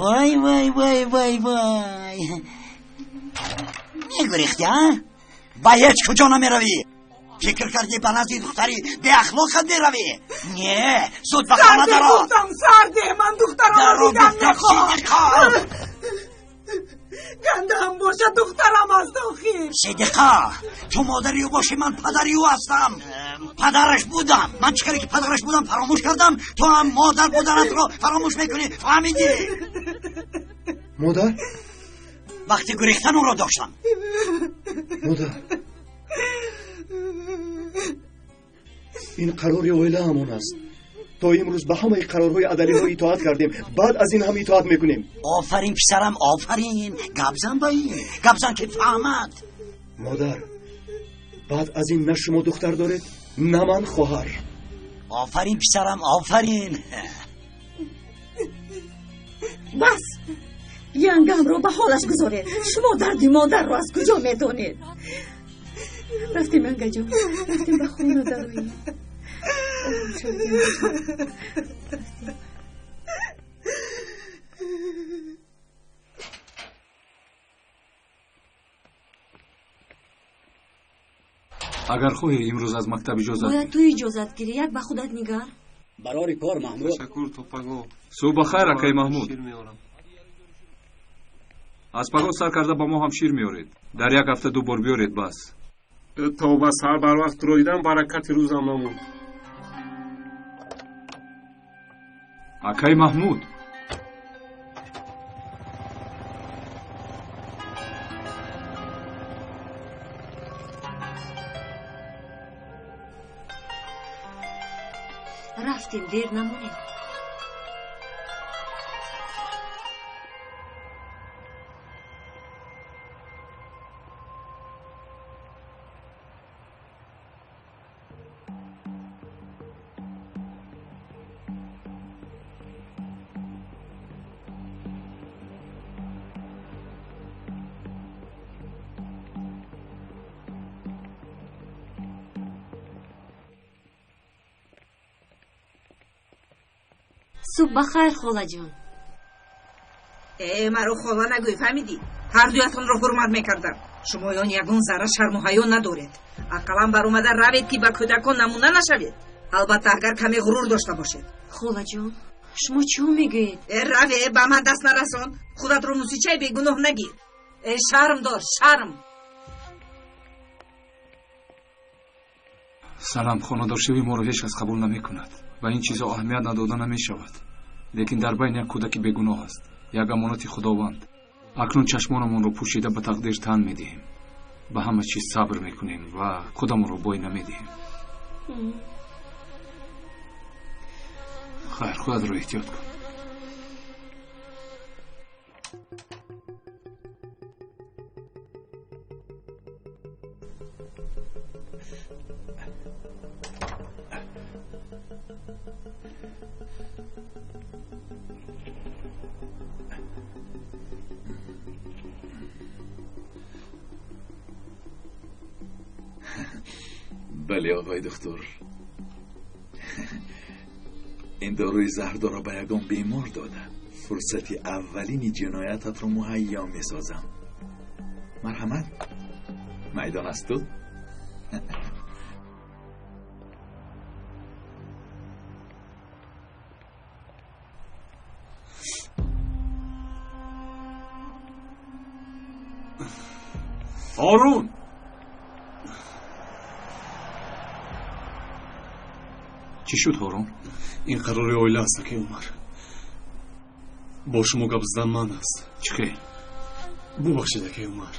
Вай, вай, вай, вай, вай. Мегурехтӣ, а? Ба ҳеҷ куҷо намеравӣ. Фикр кардӣ ба назди духтари беахлоқат меравӣ? Не, зуд ба хона даро. Гуфтам сарде, ман духтарамро дидам мехоҳам. Гандаам бошад, духтарам аст охир. Сидиқа, ту модари ӯ бошӣ, ман падари ӯ ҳастам. Падараш будам. Ман чӣ каре ки падараш будам фаромӯш кардам, ту ҳам модар буданатро фаромӯш мекунӣ, фаҳмидӣ? Модар? Вақти гурехтан ӯро доштам. Модар, ин қарори оилаамон аст. То имрӯз ба ҳамаи қарорҳои адалиҳо итоат кардем, баъд аз ин ҳам итоат мекунем. Офарин писарам, офарин. Гап зан ба ин, гап зан ки фаҳмад. Модар, баъд аз ин на шумо духтар доред, на ман хоҳар. Офарин писарам, офарин. Бас, янгамро ба ҳолаш гузоред. Шумо дарди модарро аз куҷо медонед? Рафтем, янгаҷон, рафтем ба хона дароем. Ором шавед, янгаҷон. Агар хоҳӣ имрӯз аз мактаб иҷозат бояд ту иҷозат гирӣ, як ба худат нигар. Барори кор, Маҳмуд. Ташаккур, то пагоҳ. Субҳ бахайр, акаи Маҳмуд. Шир меорам. Аз пагоҳ сар карда ба мо ҳам шир меоред. Дар як ҳафта ду бор биёред, бас. То ба сар барвақт роидан баракати рӯзам намонд. Акаи Маҳмуд. Рафтем, дер намонем. Субҳ бахайр, холаҷон. Э, маро хола нагӯй, фаҳмидӣ? Ҳар дуятонро ҳурмат мекардам. Шумоён ягон зарра шарму ҳаё надоред. Ақаллан баромада равед, ки ба кӯдакон намуна нашавед. Албатта, агар каме ғурур дошта бошед. Холаҷон, шумо чӣ мегӯед? Э, раве, ба ман даст нарасон. Худатро мусичаи бегуноҳ нагир. Э, шарм дор, шарм. Салам, хонадоршавии моро ҳеҷ кас қабул намекунад. Ба ин чизҳо аҳамият надода намешавад. Лекин дар байн як кӯдаки бегуноҳ аст, як амонати Худованд. Акнун чашмонамонро пӯшида ба тақдир тан медиҳем, ба ҳама чиз сабр мекунем ва худамонро бой намедиҳем. Хайр, худатро эҳтиёт кун. Бале, оқои духтур, ин дорои заҳрдорро ба ягон бемор дода, фурсати аввалини ҷиноятатро муҳайё месозам. Марҳамат, майдон аз ту. Ҳорун! Чӣ шуд, Ҳорун? Ин қарори оила аст, акай Умар. Бо шумо гап задан ман аст. Чӣ хел? Бубахшед, акай Умар.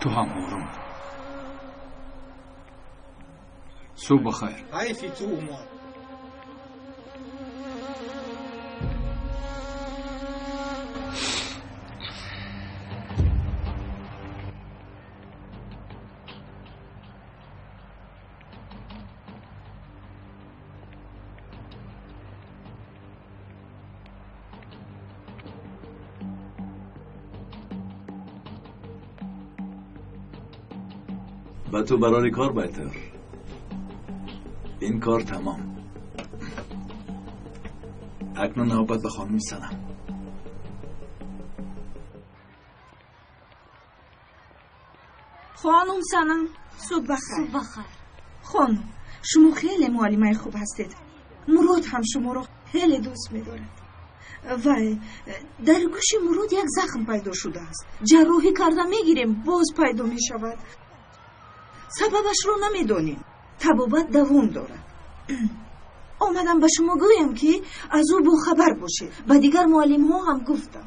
Ту ҳам, Ҳорун. Субҳ бахайр. Ҳайфи ту, Умар. Ба ту барори кор, байтар. Ин кор тамом. Акнун навбат ба хонуми Санам. Хонум Санам, субҳ бахайр. Субҳ бахайр. Хонум, шумо хеле муаллимаи хуб ҳастед. Мурод ҳам шуморо хеле дӯст медорад. Вай, дар гӯши Мурод як захм пайдо шудааст. Ҷарроҳӣ карда мегирем, боз пайдо мешавад. Сабабашро намедонем. Табобат давом дорад. Омадам ба шумо гӯям, ки аз ӯ бохабар бошед. Ба дигар муаллимҳо ҳам гуфтам.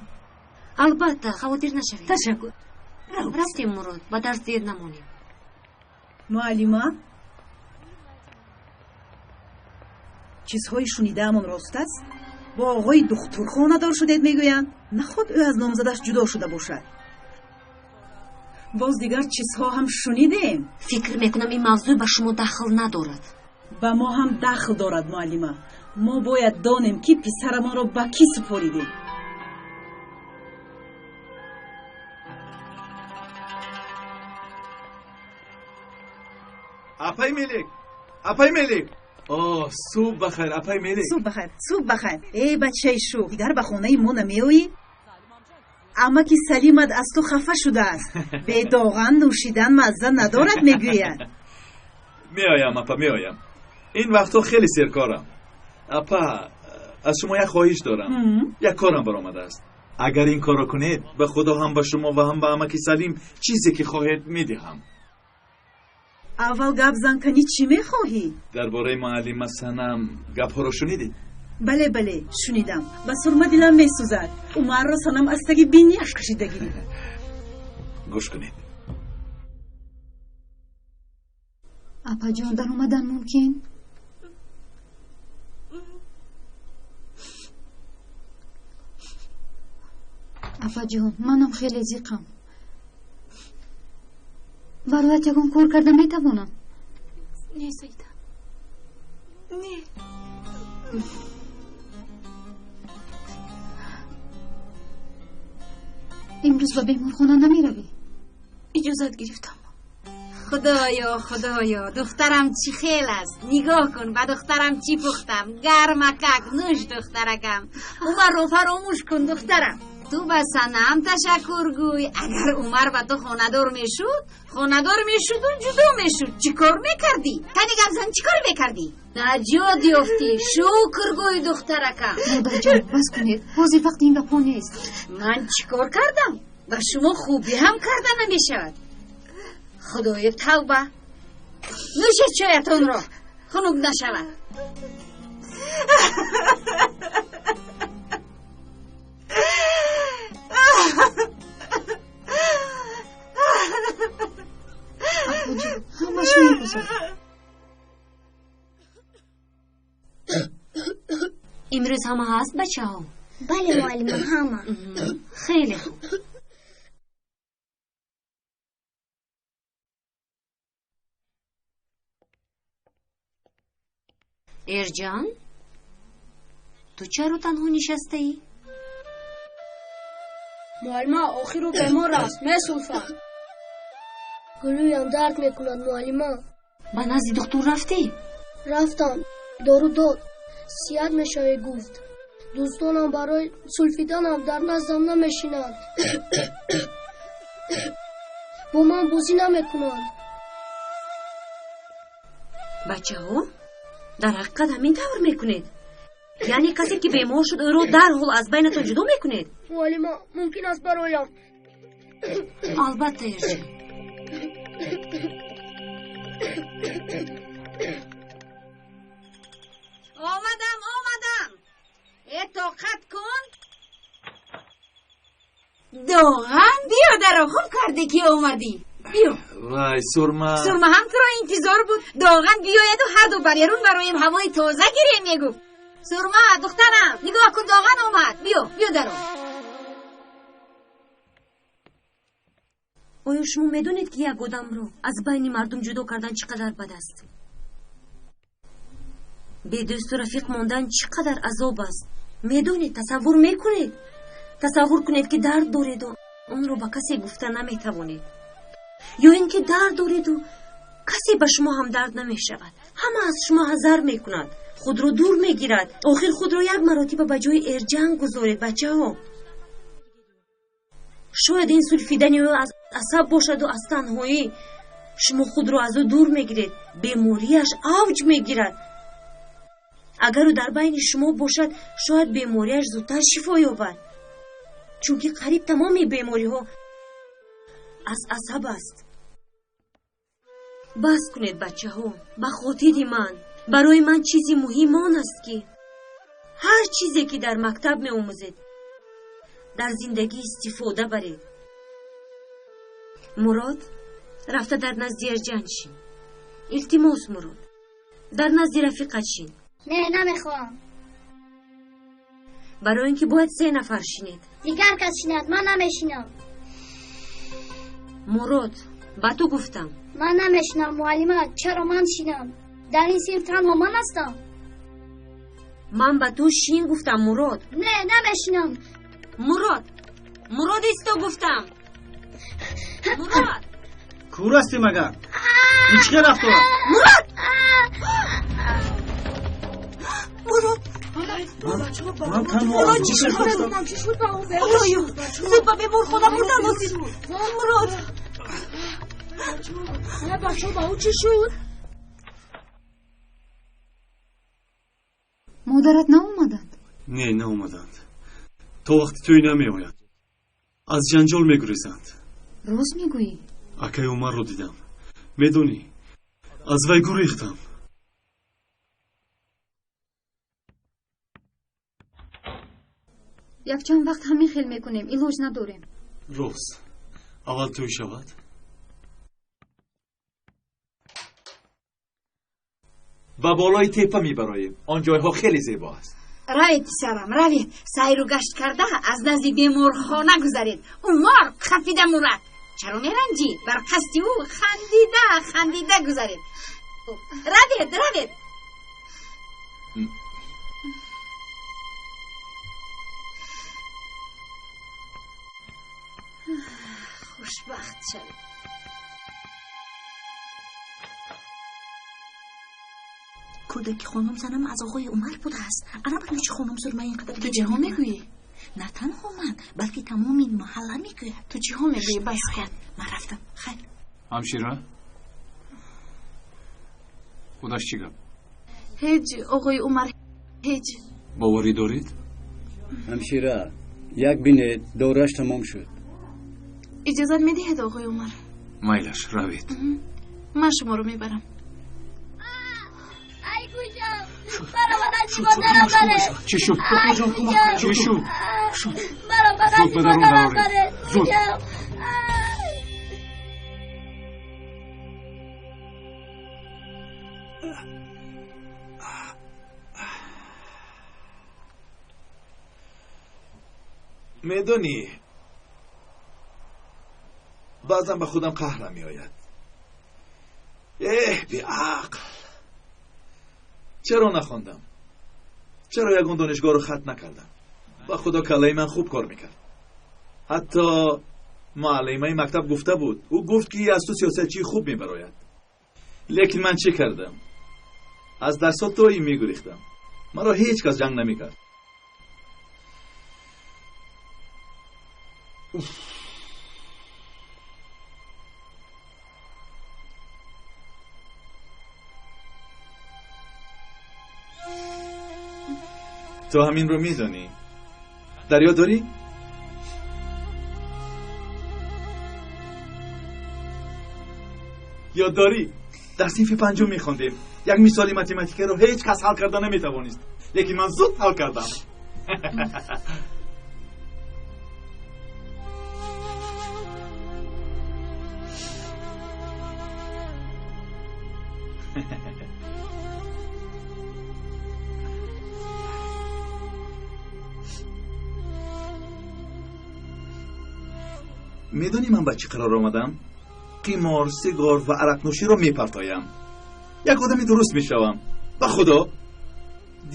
Албатта, хавотир нашавед. Ташаккур. Рафтем, Мурод, ба дарс дер намонем. Муаллима, чизҳои шунидаамон рост аст? Бо оғои духтур хонадор шудед, мегӯянд. Наход ӯ аз номзадаш ҷудо шуда бошад. Боз дигар чизҳо ҳам шунидем. Фикр мекунам, ин мавзӯъ ба шумо дахл надорад. Ба мо ҳам дахл дорад, муаллима. Мо бояд донем, ки писарамонро ба кӣ супоридем. Апай Мелик, апай Мелик. О, субҳ бахайр, апай Мелик. Субҳ бахайр, субҳ бахайр. Эй, бачаи шӯх, дигар ба хонаи мо намеоӣ? Амаки Салимат аз ту хафа шудааст. Бедоған нӯшидан мазза надорад, мегӯяд. Меоям, апа, меоям. Ин вақтҳо хеле серкорам. Апа, аз шумо як хоҳиш дорам. Як корам баромадааст. Агар ин корро кунед, ба Худо ҳам ба шумо ва ҳам ба амаки Салим чизе ки хоҳед медиҳам. Аввал гап зан, кани чӣ мехоҳӣ? Дар бораи муаллима Санам гапҳоро шунидед? Бале, бале, шунидам. Ба сурма дилам месӯзад. Умарро Санам аз таги бинияш кашида гирифт. Гӯш кунед. Апаҷон, даромадан мумкин? Апаҷон, манам хеле зиқам. Бароят ягон кор карда метавонам? Не, Саида, не. Имрӯз ба беморхона намеравӣ? Иҷозат гирифтам. Худоё, худоё, духтарам чӣ хел аст. Нигоҳ кун, ба духтарам чӣ пухтам. Гармакак, нӯш, духтаракам. Умарро фаромӯш кун, духтарам. Ту ба Санам ташаккур гӯй. Агар Умар ба ту хонадор мешуд, хонадор мешуду ҷудо мешуд, чӣ кор мекардӣ? Кани гап зан, чӣ кор мекардӣ? Наҷот ёфтӣ, шукр гӯй, духтаракам. Модарҷон, бас кунед, ҳозир вақти ин гапҳо нест. Ман чӣ кор кардам? Ба шумо хубӣ ҳам карда намешавад. Худоё, тавба. Нӯшед чоятонро, хунук нашавад. Апаҷон, ҳамаш мегузарад. Имрӯз ҳама ҳаст, бачаҳо? Бале, муаллима, ҳама. Хеле хуб. Эрҷан, ту чаро танҳо нишастаӣ? Муаллима, охир ӯ бемор аст, месулфад. Гулӯям дард мекунад, муаллима. Ба назди духтур рафтӣ? Рафтам, дору дод. Сиҳат мешавӣ гуфт. Дӯстонам барои сулфиданам дар наздам намешинанд. Бо ман бозӣ намекунанд. Бачаҳо, дар ҳақиқат ҳамин тавр мекунед? Яъне касе ки бемор шуд, ӯро дарҳол аз байнатон ҷудо мекунед? Муаллима, мумкин аст бароям? Албатта, Эрҷан. Омадам, омадам. Э, тоқат кун. Доған, биё даро, хуб кардӣ ки омадӣ. Биё. Вай, Сурма. Сурма ҳам туро интизор буд. Доған биёяду ҳарду ба берун бароем ҳавои тоза гирем мегуфт. Сурма, духтарам, нигоҳ кун, Доған омад. Биё, биё даро. Оё шумо медонед, ки як одамро аз байни мардум ҷудо кардан чӣ қадар бад аст? Бедӯсту рафиқ мондан чӣ қадар азоб аст? Медонед, тасаввур мекунед? Тасаввур кунед, ки дард дореду онро ба касе гуфта наметавонед. Ё ин ки дард дореду касе ба шумо ҳамдард намешавад. Ҳама аз шумо ҳазар мекунад, худро дур мегирад. Охир худро як маротиба ба ҷои Эрҷан гузоред, бачаҳо. Шояд ин сулфидани ӯ аз асаб бошаду аз танҳоӣ. Шумо худро аз ӯ дур мегиред, бемориаш авҷ мегирад. Агар ӯ дар байни шумо бошад, шояд бемориаш зудтар шифо ёбад. Чунки қариб тамоми бемориҳо аз асаб аст. Бас кунед, бачаҳо, ба хотири ман. Барои ман чизи муҳим он аст, ки ҳар чизе ки дар мактаб меомӯзед, дар зиндагӣ истифода баред. Мурод, рафта дар назди Эрҷан шин. Илтимос, Мурод, дар назди рафиқат шин. Не, намехоҳам. Барои ин ки бояд се нафар шинед. Дигар кас шинад, ман намешинам. Мурод, ба ту гуфтам. Ман намешинам, муаллима, чаро ман шинам? Дар ин синф танҳо ман ҳастам. Ман ба ту шин гуфтам, Мурод. Не, намешинам. Мурод, Мурод, исто гуфтам. Мурод! Кур ҳастӣ магар? Ин чӣ хел рафтор аст? Мурод! Мурод! Ман танҳо Мурод, аз чӣ ӯ шуд? мехостам. Худоё, зуд ба беморхона бурдан лозим. Мурод! Бачаҳо, ба ӯ чӣ шуд? Модарат наомаданд? Не, наомаданд. То вақти тӯй намеояд. Аз ҷанҷол мегурезанд. Рост мегӯӣ? Акаи Умарро дидам. Медонӣ, аз вай гурехтам. Якчанд вақт ҳамин хел мекунем, илоҷ надорем. Рост, аввал тӯй шавад. Ба болои теппа мебароем. Он ҷойҳо хеле зебо аст. Равед, писарам, равед. Сайру гашт карда аз назди беморхона гузаред. Умар хафида мурад. Чаро меранҷӣ? Бар қасди ӯ хандида хандида гузаред. Равед, равед. Хушбахт шавед. Кӯдаки хонум занам аз оғои Умар будааст. Ана барои чӣ хонум Сурма ин қадар Ту чиҳо мегӯӣ? На танҳо ман, балки тамоми маҳалла мегӯяд. Ту чиҳо мегӯӣ? Бас кун. Ман рафтам. Хайр. Ҳамшира, худаш чӣ гап? Ҳеҷ, оғои Умар, ҳеҷ. Боварӣ доред? Ҳамшира, як бинед, дораш тамом шуд. Иҷозат медиҳед, оғои Умар? Майлаш, равед. Ман шуморо мебарам. Ай гӯшам, маро ба назди модарам баред. Чӣ шуд? Ай гӯшам. Чӣ шуд? Маро ба Зуд назди ба дарун модарам дароред. баред. Зуд. Гӯшам. Медонӣ, баъзан ба худам қаҳрам меояд. Эҳ, беақл! Чаро нахондам? Чаро ягон донишгоҳро хат накардам? Ба худо каллаи ман хуб кор мекард. Ҳатто муаллимаи мактаб гуфта буд, ӯ гуфт ки аз ту сиёсатчии хуб мебарояд. Лекин ман чӣ кардам? Аз дарсҳо доим мегурехтам. Маро ҳеҷ кас ҷанг намекард. Ту ҳаминро медонӣ? Дар ёд дорӣ? Ёд дорӣ? Дар синфи панҷум мехондем. Як мисоли математикаро ҳеҷ кас ҳал карда наметавонист, лекин ман зуд ҳал кардам. Медонӣ ман ба чӣ қарор омадам? Қимор, сигор ва арақнӯширо мепартоям. Як одами дуруст мешавам. Ба худо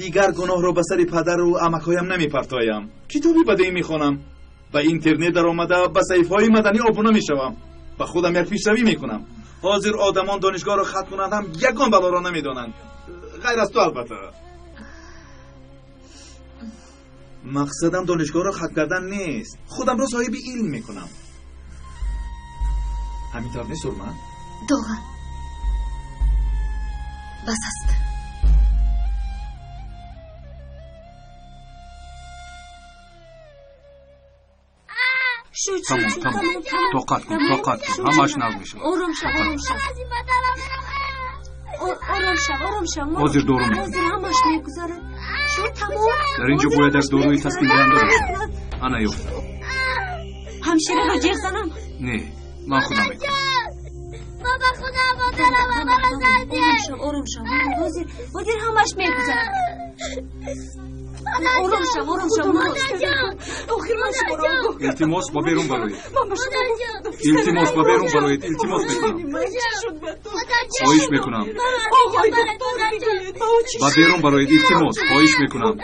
дигар гуноҳро ба сари падару амакҳоям намепартоям. Китоби бадеӣ мехонам. Ба интернет даромада ба саҳифаҳои маданӣ обуна мешавам. Ба худам як пешравӣ мекунам. Ҳозир одамон донишгоҳро хат кунанд ҳам ягон балоро намедонанд. Ғайр аз ту албатта. Мақсадам донишгоҳро хат кардан нест. Худамро соҳиби илм мекунам. Ҳамин тавр нест, Сурма? Доған. Бас аст. Тамом, тамом. Тоқат кун, тоқат кун. Ҳамааш нав мешавад. Ором шав, ором шав. Ором шав, ором шав. Ҳозир дору мекунам. Ҳозир ҳамаш мегузарад. Шуд, тамом. Дар ин ҷо бояд як доруи таскиндиҳанда бошад. Ана ёфтам. Ҳамшираро ҷеғ занам? Не, ман худам мекунам. Баба худам, модарам, маро задед. Ором шав, ором шав. Ҳозир, ҳозир ҳамаш мегузарад. Ором шав, ором шав. Охир ман шуморо огоҳ кардам. Илтимос, ба берун бароед. Илтимос, ба берун бароед. Илтимос мекунам. Хоҳиш мекунам. Ба берун бароед. Илтимос, хоҳиш мекунам.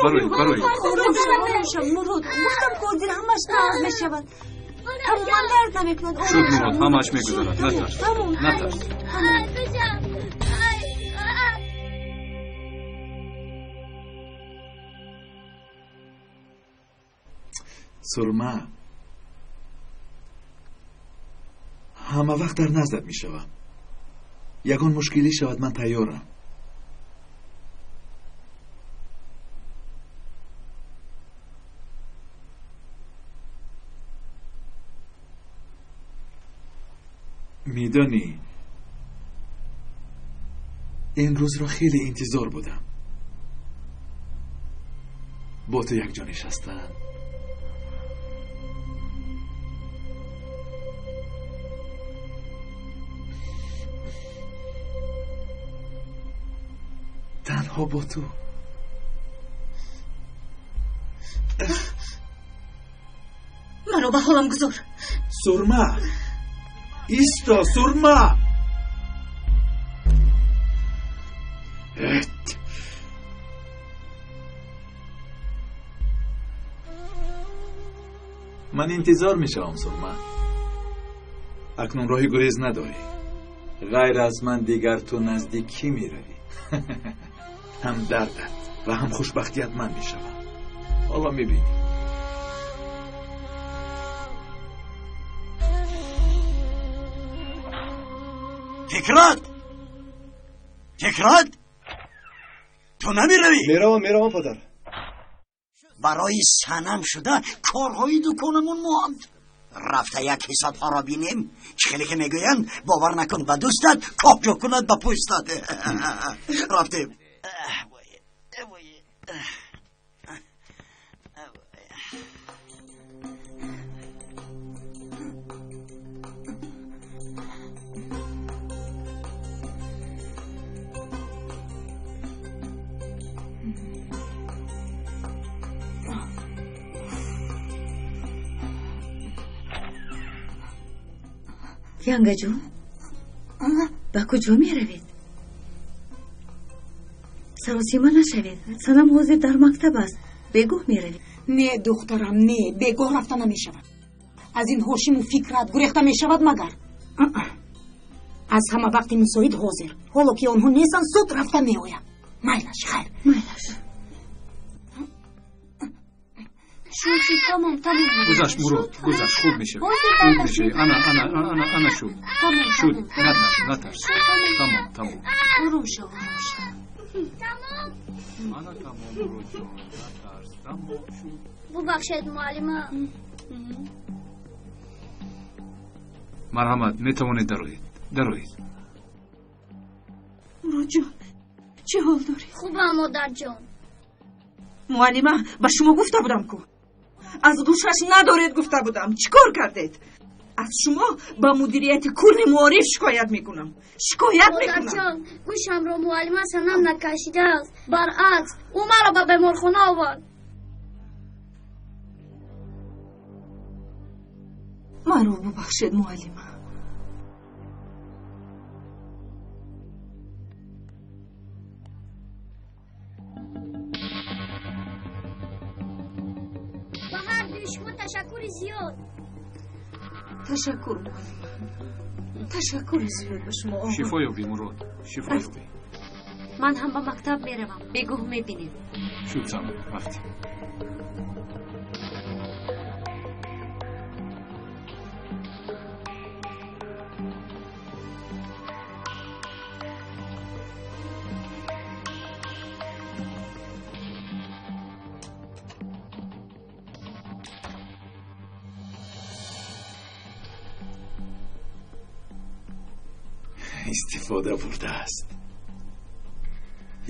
Бароед, бароед. Ором шав, ором шав, Мурод. Гуфтам ки ҳозир ҳамаш нағз мешавад. Тамоман дард намекунад. Шуд, Мурод, ҳамааш мегузарад. Натарс, натарс. Сурма, ҳама вақт дар наздат мешавам. Ягон мушкилӣ шавад, ман тайёрам. Медонӣ, ин рӯзро хеле интизор будам. Бо ту якҷо нишастан. Танҳо бо ту. Маро ба ҳолам гузор. Сурма, исто, Сурма. Ман интизор мешавам, Сурма. Акнун роҳи гурез надорӣ. Ғайр аз ман дигар ту назди кӣ меравӣ? Ҳам дардат ва ҳам хушбахтият ман мешавам. Ҳоло мебинӣ. Фикрат! Фикрат! Ту намеравӣ? Меравам, меравам, падар. Барои санам шуда корҳои дуконамон монд. Рафта як ҳисобҳоро бинем. Чӣ хеле ки мегӯянд, бовар накун ба дӯстат, коҳ кунад ба пӯстат. Рафтем. Янгаҷон, ба куҷо меравед? Саросима нашавед. Санам ҳозир дар мактаб аст. Бегоҳ меравед. Не, духтарам, не, бегоҳ рафта намешавад. Аз ин Ҳошиму Фикрат гурехта мешавад магар? Аз ҳама вақти мусоид ҳозир. Ҳоло ки онҳо нестанд, зуд рафта меоям. Майлаш, хайр. Майлаш. Шуд, шуд, тамом, тамом. Гузашт, Мурод, гузашт, хуб мешавӣ. Хуб мешавӣ. Ана, ана, ана, ана шуд. Шуд, натарс, натарс. Тамом, тамом. Ором шав, ором шав. Ана тамом, Муродҷон, натарс, тамом шуд. Бубахшед, муаллима. Марҳамат, метавонед дароед. Дароед. Муродҷон, чӣ ҳол дорӣ? Хубам, модарҷон. Муаллима, ба шумо гуфта будам ку. Аз гӯшаш надоред гуфта будам. Чӣ кор кардед? Аз шумо ба мудирияти кулли маориф шикоят мекунам. Шикоят мекунам. Модарҷон, гӯшамро муаллима Санам накашидааст. Баръакс, ӯ маро ба беморхона овард. Маро бубахшед, муаллима. Ба ҳар дуи шумо ташаккури зиёд. Ташаккур, муаллима. Ташаккури зиёд ба шумо, оғо. Шифо ёбӣ, Мурод, шифо ёбӣ. Ман ҳам ба мактаб меравам. Бегоҳ мебинем. Шуд, Санам, рафтем. Истифода бурдааст.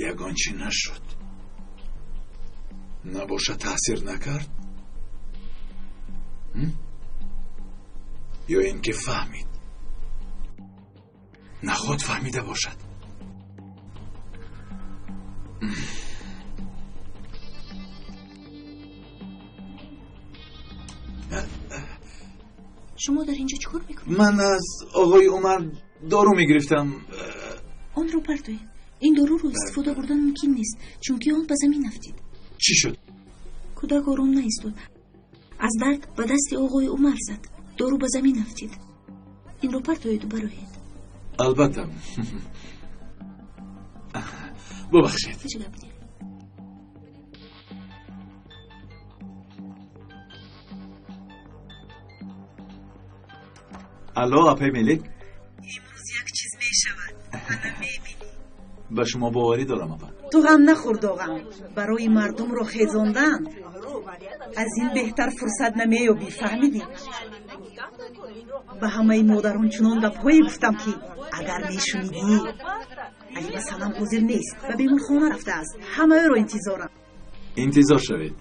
Ягон чӣ нашуд. Набошад, таъсир накард? Ё ин ки фаҳмид? Наход фаҳмида бошад. Шумо дар инҷо чӣ кор мекунед? Ман аз оғои Умар дору мегирифтам. Онро партоед. Ин доруро истифода бурдан мумкин нест, чунки он ба замин афтид. Чӣ шуд? Кӯдак ором наистод. Аз дард ба дасти оғои Умар зад. Дору ба замин афтид. Инро партоеду бароед. Албатта. Бубахшед. Ҳеҷ гап не. Алло, апай Мелик? Имрӯз як чиз мешавад. Ана мебинӣ. Ба шумо боварӣ дорам, апа. Ту ғам нахӯр, доғам. Барои мардумро хезондан аз ин беҳтар фурсат намеёбӣ, фаҳмидӣ? Ба ҳамаи модарон чунон гапҳое гуфтам, ки агар мешунидӣ. Алима Санам ҳозир нест, ба беморхона рафтааст. Ҳама ӯро интизорам. Интизор шавед.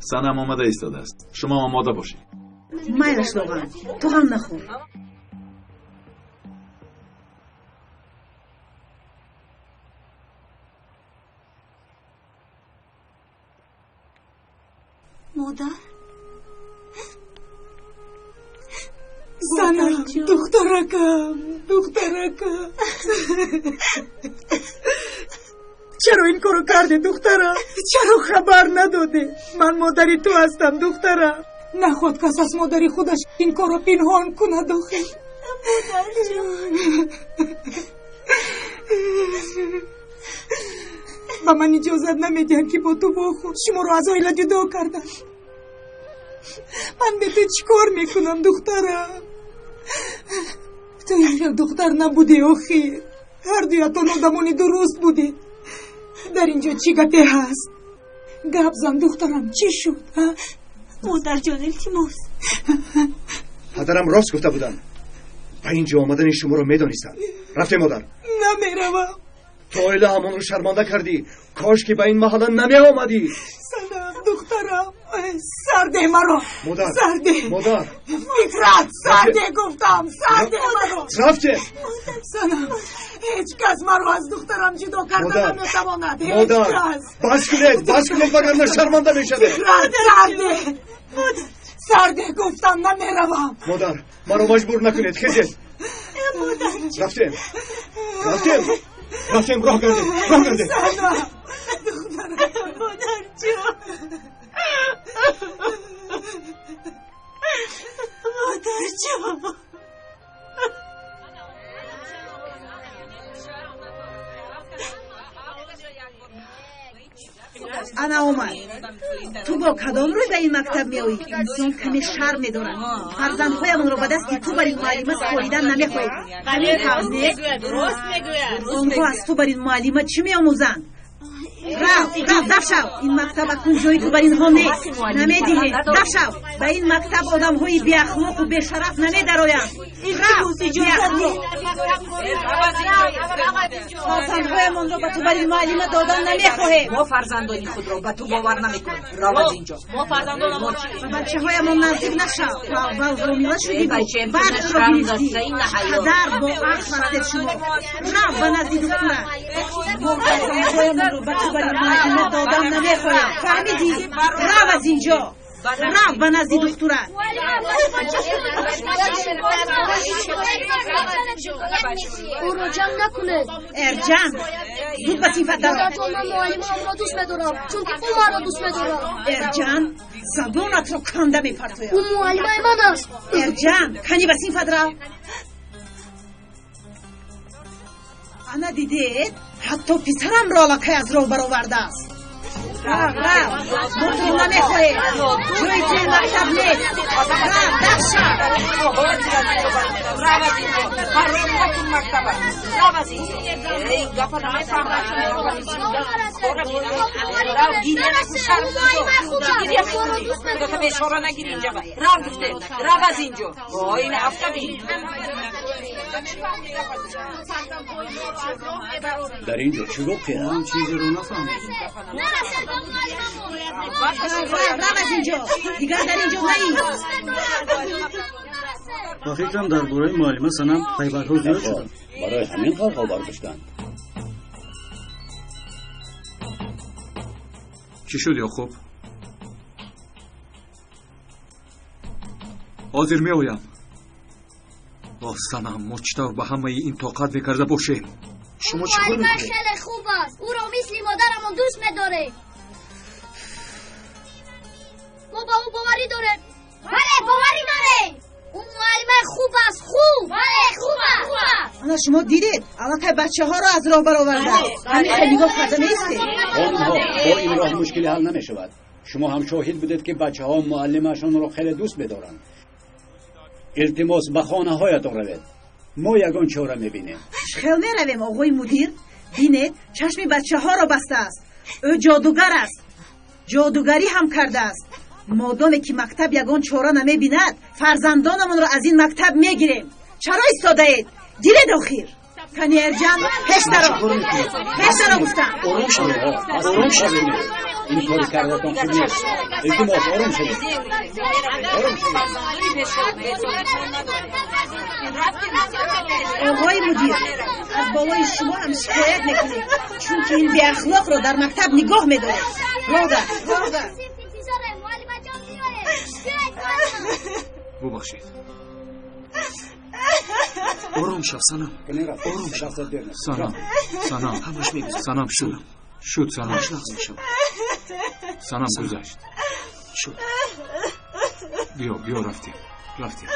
Санам омада истодааст. Шумо омода бошед. Майлаш, доғам. Ту ғам нахӯр. Модар? Санам, духтаракам, духтаракам. Чаро ин корро кардӣ, духтарам? Чаро хабар надодӣ? Ман модари ту ҳастам, духтарам. Наход кас аз модари худаш ин корро пинҳон кунад, охир. Модарҷон. Ба ман иҷозат намедиҳанд, ки бо ту вохӯр. Шуморо аз оила ҷудо кардам. Ман бе ту чӣ кор мекунам, духтарам? Ту ин хел духтар набудӣ, охир. Ҳар дуятон одамони дуруст будед. Дар ин ҷо чӣ гапе ҳаст? Гап зан, духтарам, чӣ шуд? Модарҷон, илтимос. Падарам рост гуфта буданд. Ба ин ҷо омадани шуморо медонистам. Рафтем, модар. Намеравам. Ту оила ҳамонро шарманда кардӣ. Кош ки ба ин маҳалла намеомадӣ. Санам, духтарам, сарде маро. Модар, сарде. Модар. Фикрат, сарде гуфтам, сарде маро. Рафтем. Санам, ҳеҷ кас маро аз духтарам ҷудо карда наметавонад. Ҳеҷ кас. Бас кунед, бас кунед, вагарна шарманда мешавед. Фикрат, сарде. Сарде гуфтам, намеравам. Модар, маро маҷбур накунед, хезед. Рафтем. Рафтем. Рафтем, роҳ гардед, роҳ гардед. Санам. Модарҷон, модарҷон. Ана омад. Ту бо кадом рӯй ба ин мактаб меоӣ? Инсон каме шарм медорад. Фарзандҳоямонро ба дасти ту бар ин муаллима супоридан намехоҳем. Ҳамин тавр нест? Онҳо аз ту бар ин муаллима чӣ меомӯзанд? Рав, рав, даф шав! Ин мактаб акнун ҷои ту бар инҳо нест. Намедиҳем. Даф шав! Ба ин мактаб одамҳои беахлоқу бешараф намедароянд. Рав, беахлоқ! Фарзандҳоямонро ба ту бар ин муаллима додан намехоҳем. Мо фарзандони худро ба ту бовар намекунем. Рав аз инҷо. Ба бачаҳоямон наздик нашав. Ту аввал ҳомила шудӣ, баъд ӯро гирифтӣ. Қадар бо ақл ҳастед шумо. Рав ба назди духтура. Мо фарзандҳоямонро ба ту бар ин муаллима додан намехоҳем. Фаҳмидӣ? Рав аз инҷо. Рав ба назди духтура. Ӯро ҷанг накунед. Эрҷан, зуд ба синфат даро. Модарҷон, ман муаллимаамро дӯст медорам, чунки ӯ маро дӯст медорад. Эрҷан, забонатро канда мепартоям. Ӯ муаллимаи ман аст. Эрҷан, кани ба синфат рав. Ана дидед, ҳатто писарамро аллакай аз роҳ баровардааст. Рав, рав, мо туро намехоҳем. Ҷои ту ин мактаб нест. Рав, даф шав. Рав аз инҷо. Хароб накун мактаба. Рав аз инҷо. Ин гапа намефаҳмам. Рав, гиря накун, шарм инҷо. Гиря мекунӣ. Худата бешора нагир инҷа. Рав гуфте. Рав аз инҷо. Во, ин афта бин. Дар инҷо чӣ воқеа? Ман чизеро нафаҳмидам. Рав, рав аз инҷо. Дигар дар инҷо наӣ. Ба фикрам дар бораи муаллима Санам ғайбатҳо зиёд шуданд. Барои ҳамин ғавғо бардоштанд. Чӣ шуд, Ёқуб? Ҳозир меоям. О, Санам, мо чӣ тавр ба ҳамаи ин тоқат мекарда бошем? Шумо чӣ кор Муаллима мекунед? хеле хуб аст. Ӯро мисли модарамон дӯст медорем. Мо ба ӯ боварӣ дорем. Бале, боварӣ дорем. Ӯ муаллимаи хуб аст, хуб. Бале, хуб аст. Ана шумо дидед, аллакай бачаҳоро аз роҳ баровардааст. Ҳамин хел нигоҳ карда меистед. Хонумҳо, бо ин роҳ мушкиле ҳал намешавад. Шумо ҳам шоҳид будед, ки бачаҳо муаллимашонро хеле дӯст медоранд. Илтимос, ба хонаҳоятон равед. Мо ягон чора мебинем. Хел меравем, оғои мудир. Бинед, чашми бачаҳоро бастааст. Ӯ ҷодугар аст. Ҷодугарӣ ҳам кардааст. Модоме ки мактаб ягон чора намебинад, фарзандонамонро аз ин мактаб мегирем. Чаро истодаед? Гиред охир. Кани Эрҷан, пеш даро. Пеш даро гуфтам. Ором шавед, ором шавед. Ин кори кардатон хуб нест. Илтимос, ором шавед. Ором шавед. Оғои мудир, аз болои шумо ҳам шикоят мекунем, чунки ин беахлоқро дар мактаб нигоҳ медоред. Рода, рода. Бубахшед. Ором шав, Санам. Ором шав. Санам, Санам, Ҳамаш мегузарад. Санам, шуд. Шуд, Санам. Ҳамаш нағз мешавад. Санам гузашт. Шуд. Биё, биё, рафтем. Рафтем.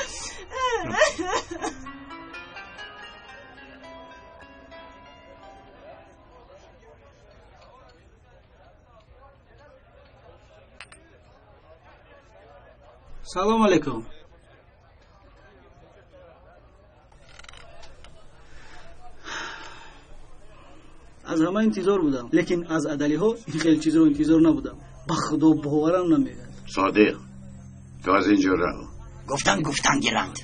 Салом алейкум. Аз ҳама интизор будам, лекин аз адалиҳо ин хел чизро интизор набудам. Ба худо боварам намеояд. Содиқ, ту аз инҷо рав. Гуфтан гуфтан гиранд.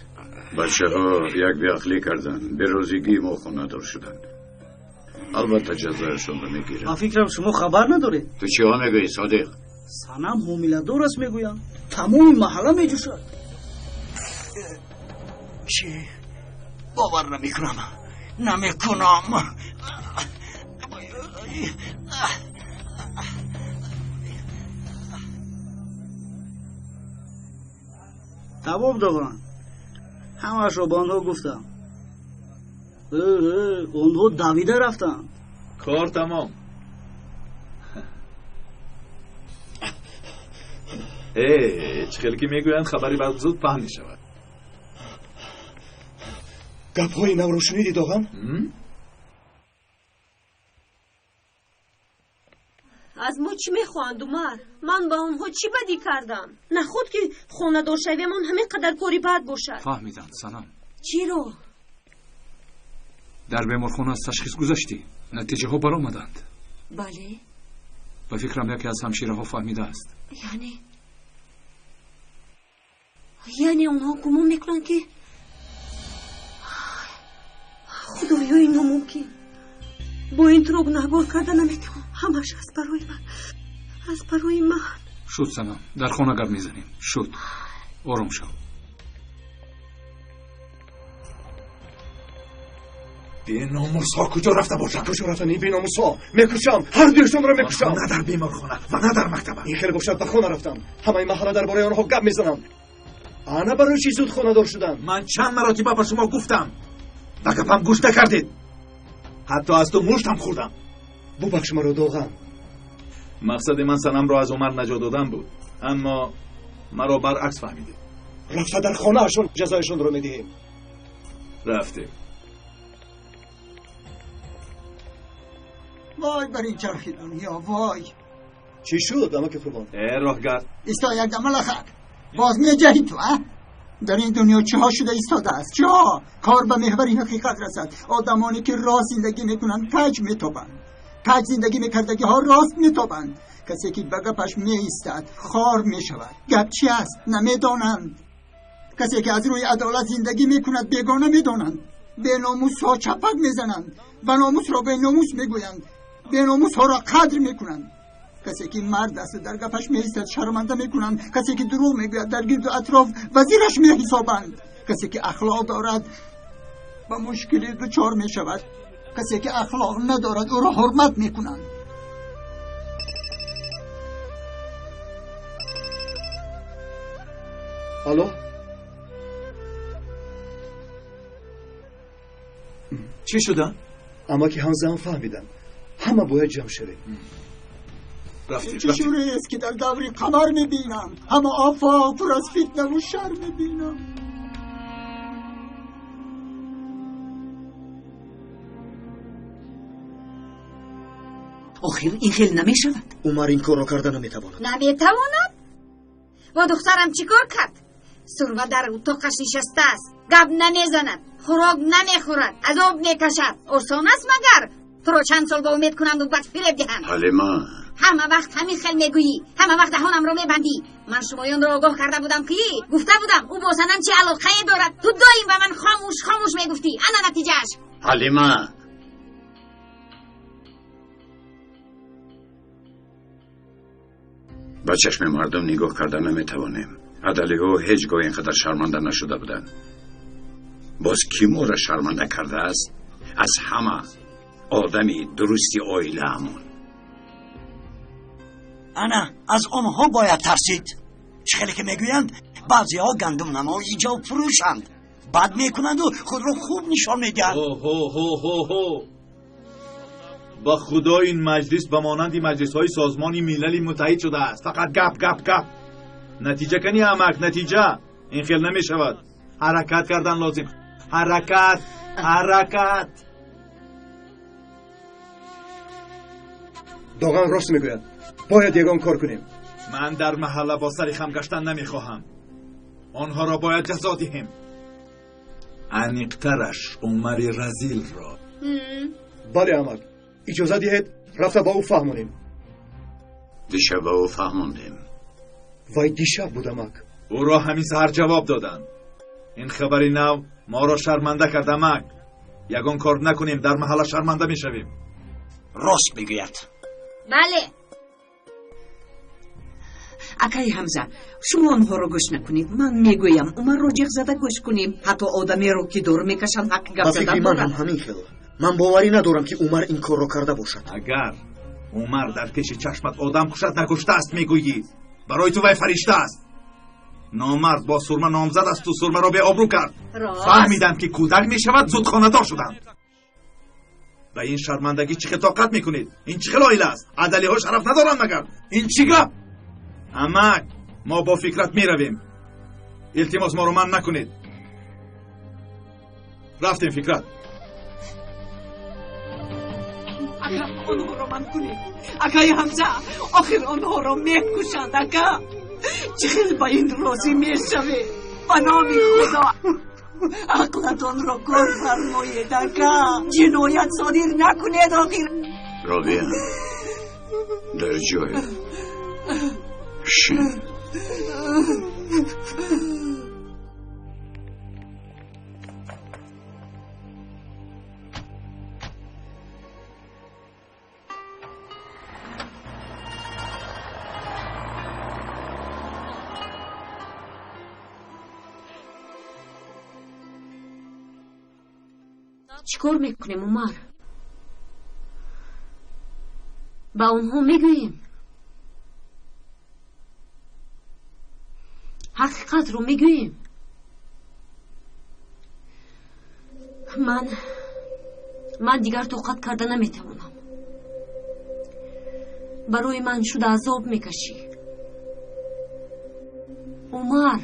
Бачаҳо як беақлӣ карданд, берозигии мо хонадор шуданд. Албатта ҷазояшонро мегирам. Ба фикрам шумо хабар надоред. Ту чиҳо мегӯӣ, Содиқ? Санам ҳомиладор аст мегӯянд. Тамоми маҳалла меҷӯшад. Чӣ? Бовар намекунам. Намекунам. Тамом доранд. Ҳамаашро ба онҳо гуфтам. Онҳо давида рафтанд. Кор тамом. Чӣ хеле ки мегӯянд, хабари бад зуд паҳн мешавад. Гапҳои навро шунидӣ, Доған? Аз мо чӣ мехоҳанд, Умар? Ман ба онҳо чӣ бадӣ кардам? Наход ки хонадоршавиамон ҳамин қадар кори бад бошад. Фаҳмидам, Санам. Чиро? Дар беморхона аз ташхис гузаштӣ, натиҷаҳо баромаданд. Бале. Ба фикрам, яке аз ҳамшираҳо фаҳмидааст. Яъне онҳо гумон мекунанд, ки, Худоё, ин номумкин. Бо ин туро гунаҳгор карда наметавон. Ҳамаш аз барои ман, аз барои ман. Шуд, Санам, дар хона гап мезанем. Шуд, ором шав. Беномусҳо куҷо рафта бошанд? Куҷо рафтанд ин беномусҳо? Мекушам, ҳар дуяшонро мекушам. На дар беморхона ва на дар мактаба. Ин хеле бошад, ба хона рафтам. Ҳамаи маҳалла дар бораи онҳо гап мезанам. Ана барои чӣ зуд хонадор шудам? Ман чанд маротиба ба шумо гуфтам, ба гапам гӯш накардед. Ҳатто аз ту муштам хӯрдам. Бубахш маро, Доған. Мақсади ман Санамро аз Умар наҷот додан буд, аммо маро баръакс фаҳмидед. Рафта дар хонаашон ҷазояшонро медиҳем. Рафтем. Вой бар ин чархи дунё, вой! Чӣ шуд, амаки Қурбон? Э, роҳгард. Исто як дам, малахак. Боз меҷаҳӣ ту, а? Дар ин дунё чиҳо шуда истодааст? Чиҳо? Кор ба меҳвари ҳақиқат расад. Одамоне ки рост зиндагӣ мекунанд, каҷ метобанд. Каҷ зиндагӣ мекардагиҳо рост метобанд. Касе ки ба гапаш меистад, хор мешавад. Гап чи аст, намедонанд. Касе ки аз рӯи адолат зиндагӣ мекунад, бегона медонанд. Беномусҳо чапак мезананд, ба номусро беномус мегӯянд, беномусҳоро қадр мекунанд. Касе ки мард аст, дар гапаш меистад, шарманда мекунанд. Касе ки дурӯғ мегӯяд, дар гирду атроф вазираш меҳисобанд. Касе ки ахлоқ дорад, ба мушкилӣ дучор мешавад. Касе ки ахлоқ надорад, ӯро ҳурмат мекунанд. Алло. Чӣ шуда? Амаки Ҳамзаам фаҳмидам, ҳама бояд ҷамъ шавем. Рафтем. Чӣ шӯрест, ки дар даври қамар мебинам, ҳама офоқ пур аз фитнаву шар мебинам. Охир ин хел намешавад. Умар ин корро карда наметавонад. Наметавонад? Бо духтарам чӣ кор кард? Сурва дар утоқаш нишастааст, гап намезанад, хӯрок намехӯрад, азоб мекашад. Осон аст магар туро чанд сол ба умед кунанду бад фиреб диҳанд? Ҳалима. Ҳама вақт ҳамин хел мегӯӣ, ҳама вақт даҳонамро мебандӣ. Ман шумоёнро огоҳ карда будам, ки гуфта будам, ӯ бо Санам чӣ алоқае дорад. Ту доим ба ман хомӯш хомӯш мегуфтӣ. Ана натиҷааш. Ҳалима. Ба чашми мардум нигоҳ карда наметавонем. Адалиҳо ҳеҷ гоҳ ин қадар шарманда нашуда буданд. Боз кӣ моро шарманда кардааст? Аз ҳама одами дурусти оилаамон. Ана аз онҳо бояд тарсид. Чӣ хеле ки мегӯянд, баъзеҳо гандумнамои ҷавфурӯшанд, бад мекунанду худро хуб нишон медиҳанд. Ҳо, ба худо, ин маҷлис ба монанди маҷлисҳои Созмони Милали Муттаҳид шудааст. Фақат гап, гап, гап. Натиҷа кани, амак, натиҷа? Ин хел намешавад. Ҳаракат кардан лозим, ҳаракат, ҳаракат. Доған рост мегӯяд, бояд ягон кор кунем. Ман дар маҳалла бо сари хам гаштан намехоҳам. Онҳоро бояд ҷазо диҳем, аниқтараш Умари разилро. Бале, амак, иҷоза диҳед, рафта ба ӯ фаҳмонем. Дишаб ба ӯ фаҳмондем. Вай дишаб буд, амак. Ӯро ҳамин саҳар ҷавоб доданд. Ин хабари нав моро шарманда кард, амак. Ягон кор накунем, дар маҳалла шарманда мешавем. Рост мегӯяд. Бале. Акаи Ҳамза, шумо онҳоро гӯш накунед. Ман мегӯям, Умарро ҷеғ зада гӯш кунем. Ҳатто одамеро, ки дору мекашанд, ҳаққи гап Ба задан фикри ман ҳам дорад. ҳамин хел. Ман боварӣ надорам, ки Умар ин корро карда бошад. Агар Умар дар пеши чашмат одам кушад, накуштааст мегӯйӣ. Барои ту вай фаришта аст. Номард бо Сурма номзад асту Сурмаро беобрӯ кард. Рост. Фаҳмиданд, ки кӯдак мешавад, зуд хонадор шуданд. Ба ин шармандагӣ чӣ хел тоқат мекунед? Ин чӣ хел оила аст? Адалиҳо шараф надоранд магар? Ин чӣ гап, амак? Мо бо Фикрат меравем. Илтимос, моро манъ накунед. Рафтем, Фикрат. Ака, онҳоро манъ кунед. Акаи Ҳамза, охир онҳоро мекушанд, ака. Чӣ хел ба ин розӣ мешавед? Ба номи Худо ақлатонро кор фармоед, ака. Ҷиноят содир накунед, охир. Робия, дар ҷоя шин. Чӣ кор мекунем, Умар? Ба онҳо мегӯем? Ҳақиқатро мегӯем? Ман дигар тоқат карда наметавонам. Барои ман шуда азоб мекашӣ. Умар,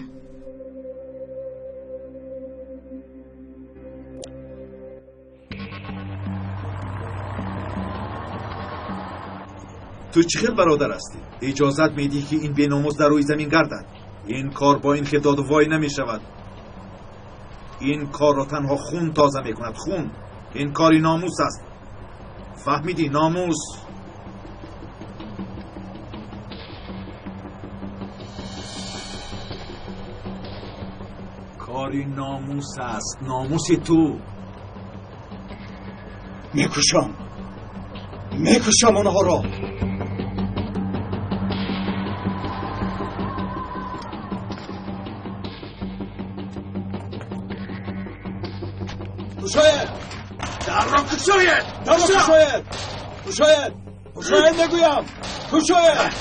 ту чӣ хел бародар ҳастӣ? Иҷозат медиҳӣ, ки ин беномус дар рӯи замин гардад? Ин кор бо ин хел доду вой намешавад. Ин корро танҳо хун тоза мекунад. Хун. Ин кори номус аст. Фаҳмидӣ? Номус. Кори номус аст. Номуси ту. Мекушам. Мекушам онҳоро. Кушоед! Дарро кушоед! Дарро кушоед! Кушоед! Кушоед мегӯям! Кушоед!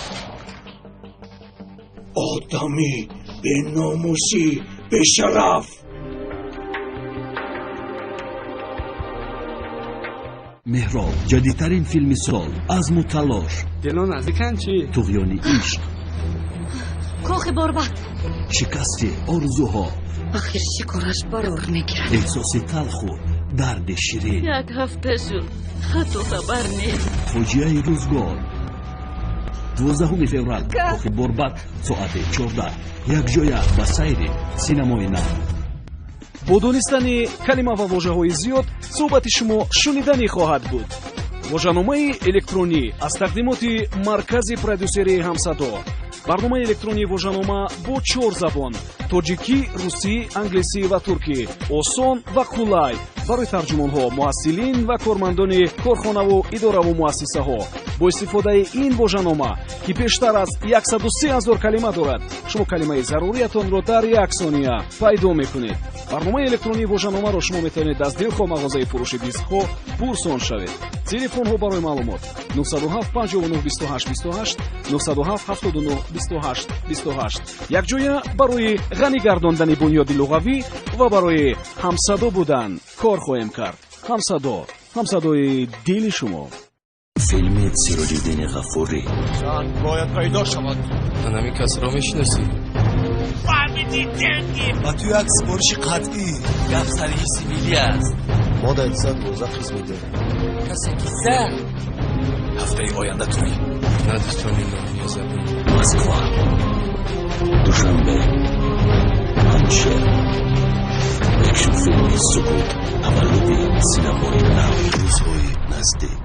Одами беномусӣ, бешараф! Меҳроб, ҷадидтарин филми сол, азму талош, Дило наздиканд чӣ? Туғёни ишқ, кохи борбад, шикасти орзуҳо, Ахир шикораш барор мегирад. Эҳсоси талху дарди ширин. Як ҳафта шуд, хату хабар нест. Фоҷиаи рӯзгор. 12 феврал, кохи борбад, соати 14, якҷоя ба сайри синамои нав. Бо донистани калима ва вожаҳои зиёд суҳбати шумо шуниданӣ хоҳад буд. Вожаномаи электронӣ аз тақдимоти маркази продюсерии Ҳамсадо. Барномаи электронии вожанома бо чор забон: тоҷикӣ, русӣ, англисӣ ва туркӣ, осон ва қулай барои тарҷумонҳо, муҳассилин ва кормандони корхонаву идораву муассисаҳо. Бо истифодаи ин вожанома, ки бештар аз 103 ҳазор калима дорад, шумо калимаи заруриятонро дар як сония пайдо мекунед. Барномаи электронии вожаномаро шумо метавонед аз дилхоҳ мағозаи фурӯши дискҳо пурсон шавед. Телефонҳо барои маълумот: 907 59 28 28, 907 79 28 28. Якҷоя барои ғанӣ гардондани бунёди луғавӣ ва барои ҳамсадо будан кор хоҳем кард. Ҳамсадо, ҳамсадои дили шумо. Филми Сироҷиддини Ғафурӣ. Зан бояд пайдо шавад. Ман ҳамин касро мешиносӣ? Фаҳмидӣ, ҷанги ба ту як супориши қатъӣ. Гап сари ҳисси миллӣ аст. Мо дар 112 қисм медиҳем. Касе ки зад. Ҳафтаи оянда туй. На дӯстони номия забон. Москва, Душанбе, Панҷшер. Экшн филми Сукут, таваллуди синамои нав, рӯзҳои наздик.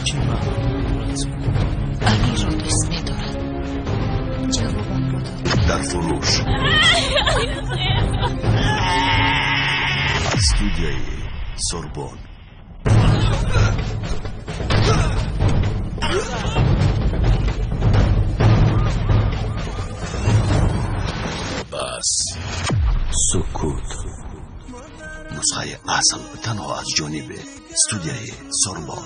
Чӣ маъно дорад сукут? Алиро дӯст медорад. Ҷавобамро дод. Дар фурӯш аз студияи Сорбон. Бас, Сукут, нусхаи асл танҳо аз ҷониби студияи Сорбон.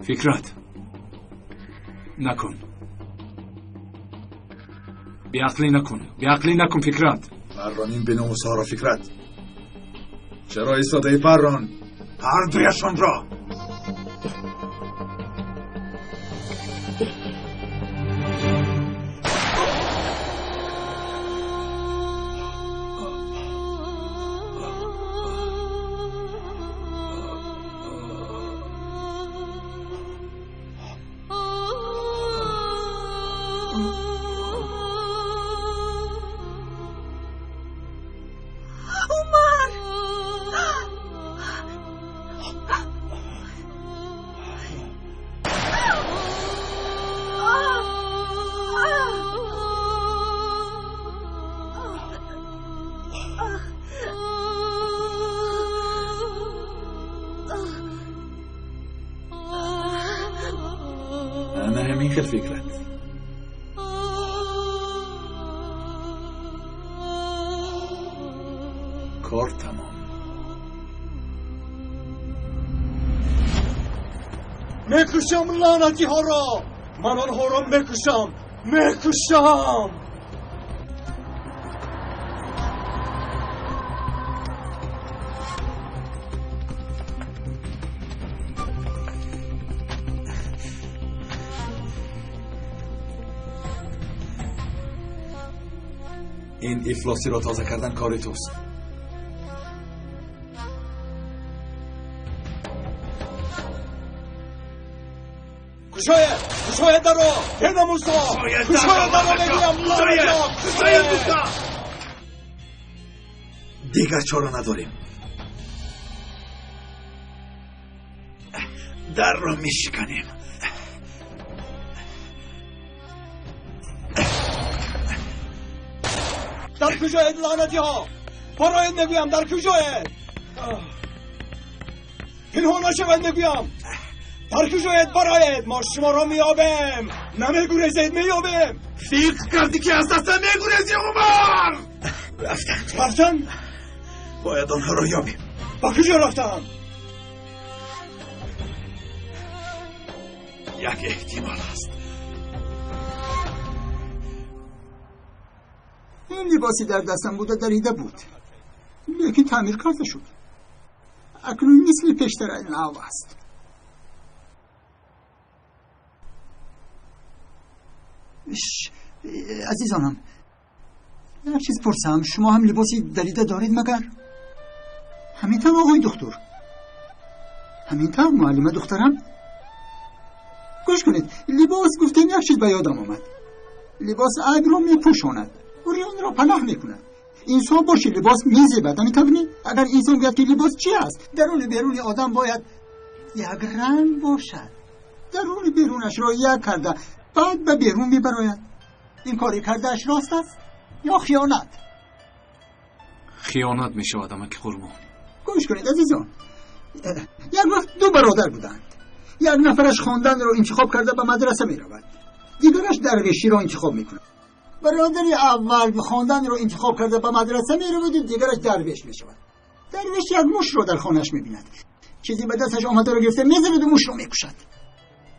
Фикрат, накун, беақлӣ накун, беақлӣ накун, Фикрат. Паррон ин беномусҳоро, Фикрат. Чаро истодаи? Паррон ҳар дуяшонро. Ана ҳамин хел фикрат. Кор тамом. Мекушам лаънатиҳоро! Ман онҳоро мекушам! Мекушам! Ин ифлосиро тоза кардан кори туст. Кушоед! Кушоед дарро! Бенамусо! Кушоед дарро мегӯям! Лаънатиҳо! Кушоед гуфтам! Дигар чора надорем. Дарро мешиканем. Дар куҷоед лаънатиҳо? Бароед мегӯям, дар куҷоед? Пинҳон нашавед мегӯям. Дар куҷоед бароед? Мо шуморо меёбем. Намегурезед, меёбем. Фикр кардӣ ки аз дастам мегурезӣ, Умар? Рафтанд. Рафтанд? Бояд онҳоро ёбем. Ба куҷо рафтанд? Як эҳтимол аст. Ин либоси дар дастам буда дарида буд, лекин таъмир карда шуд. Акнун мисли пештара нав аст. Азизонам, як чиз пурсам, шумо ҳам либоси дарида доред магар? Ҳамин тавр, оғои духтур? Ҳамин тавр, муаллима духтарам? Гӯш кунед, либос гуфтем, як чиз ба ёдам омад. Либос айбро мепӯшонад, урёнро паноҳ мекунад. Инсон боши либос мезебад, ҳамин тавр не? Агар инсон гӯяд ки либос чи аст, даруни беруни одам бояд як ранг бошад. Даруни берунашро як карда, баъд ба берун мебарояд. Ин кори кардааш рост аст ё хиёнат? Хиёнат мешавад, амаки Қурбон. Гӯш кунед, азизон. Як вақт ду бародар буданд. Як нафараш хонданро интихоб карда ба мадраса меравад, дигараш дарвеширо интихоб мекунад. Бародари аввал хонданро интихоб карда ба мадраса мераваду дигараш дарвеш мешавад. Дарвеш як мушро дар хонааш мебинад. Чизе ба дасташ омадаро гирифта мезанаду мушро мекушад.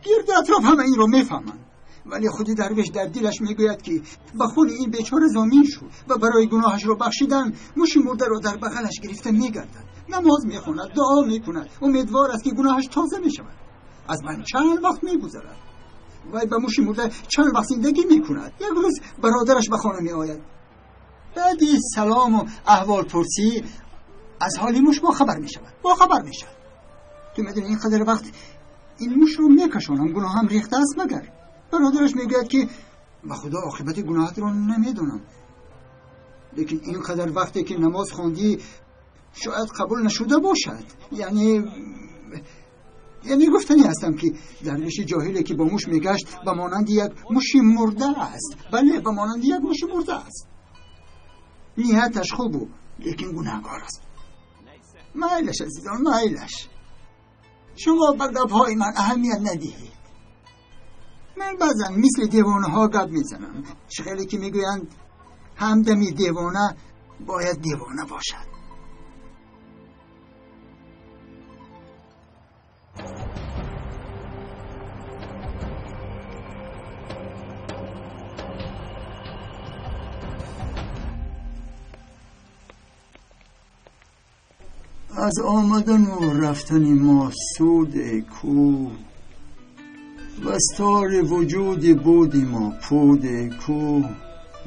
Гирду атроф ҳама инро мефаҳманд, вале худи дарвеш дар дилаш мегӯяд ки ба хуни ин бечора зомин шуд ва барои гуноҳашро бахшидан муши мурдаро дар бағалаш гирифта мегардад, намоз мехонад, дуо мекунад, умедвор аст ки гуноҳаш тоза мешавад. Аз ман чанд вақт мегузарад. Вай ба муши мурда чанд вақт зиндагӣ мекунад. Як рӯз бародараш ба хона меояд. Баъди салому аҳволпурсӣ аз ҳоли муш бохабар мешавад. Бохабар мешавад. Ту медонӣ, ин қадар вақт ин мушро мекашонам, гуноҳам рехта аст магар? Бародараш мегӯяд ки ба худо оқибати гуноҳатро намедонам, лекин ин қадар вақте ки намоз хондӣ шояд қабул нашуда бошад. Яъне гуфтанӣ ҳастам ки дарвеши ҷоҳиле ки бо муш мегашт ба монанди як муши мурда аст. Бале, ба монанди як муши мурда аст. Нияташ хубу, лекин гунаҳкор аст. Майлаш, азизон, майлаш. Шумо ба гапҳои ман аҳамият надиҳед. Ман баъзан мисли девонаҳо гап мезанам. Чӣ хеле ки мегӯянд, ҳамдами девона бояд девона бошад. Аз омадану рафтани мо суде ку, ваз тори вуҷуди буди мо пуде ку,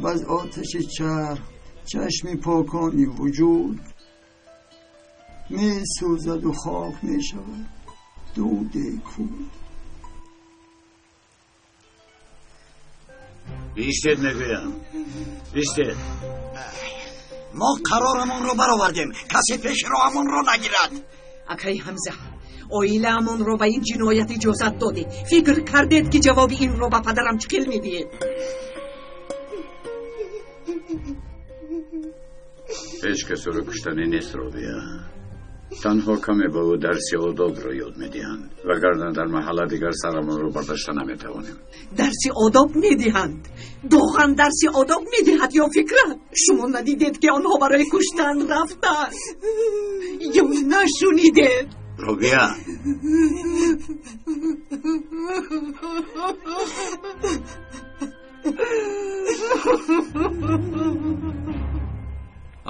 ваз оташи чарх чашми покони вуҷуд месӯзаду хок мешавад дуде ку. Биистед, мегӯям, биистед. Мо қарорамонро баровардем, касе пеши роҳамонро нагирад. Акаи Ҳамза, оилаамонро ба ин ҷиноят иҷозат додед. Фикр кардед ки ҷавоби инро ба падарам чӣ хел медиҳед? Ҳеҷ касро куштанӣ нест, Робия. Танҳо каме ба ӯ дарси одобро ёд медиҳанд, вагарна дар маҳалла дигар сарамонро бардошта наметавонем. Дарси одоб медиҳанд? Доған дарси одоб медиҳад ё фикрат? Шумо надидед, ки онҳо барои куштан рафтанд? Ё нашунидед? Робиа,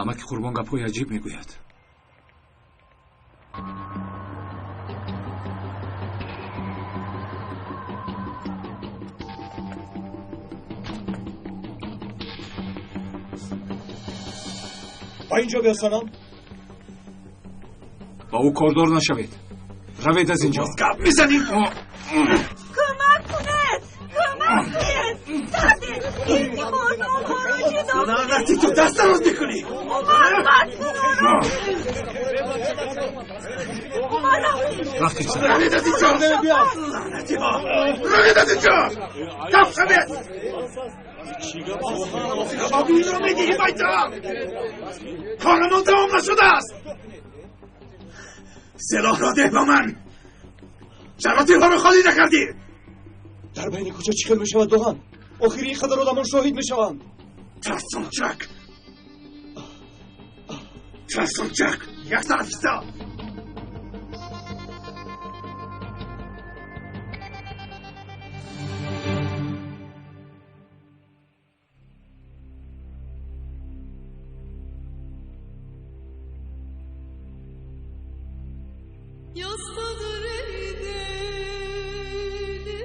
амаки Қурбон гапҳои аҷиб мегӯяд. Ба инҷо биё, Санам. Ба ӯ кордор нашавед. Равед аз инҷо. Гап мезанӣ? Кӯмак кунед! Кӯмак кунед! Саде! Илтимос, онҳоро ҷудо кунед! Лаънатӣ, ту даст дароз мекунӣ! Умар, бас кун онро! Умар, рафтем! Рафтем, Санам. Равед аз инҷо! Лаънатиҳо! Равед аз инҷо! Гап шавед! Ҷавоби инро медиҳӣ, Байтор! Корамон тамом нашудааст! Силоҳро деҳ ба ман! Чаро тирҳоро холӣ накардӣ? Дар байни кӯча чӣ хел мешавад, Доған? Охир ин қадар одамон шоҳид мешаванд. Тарсончак! Тарсончак! Як тараф иста! Yastadır ey deli,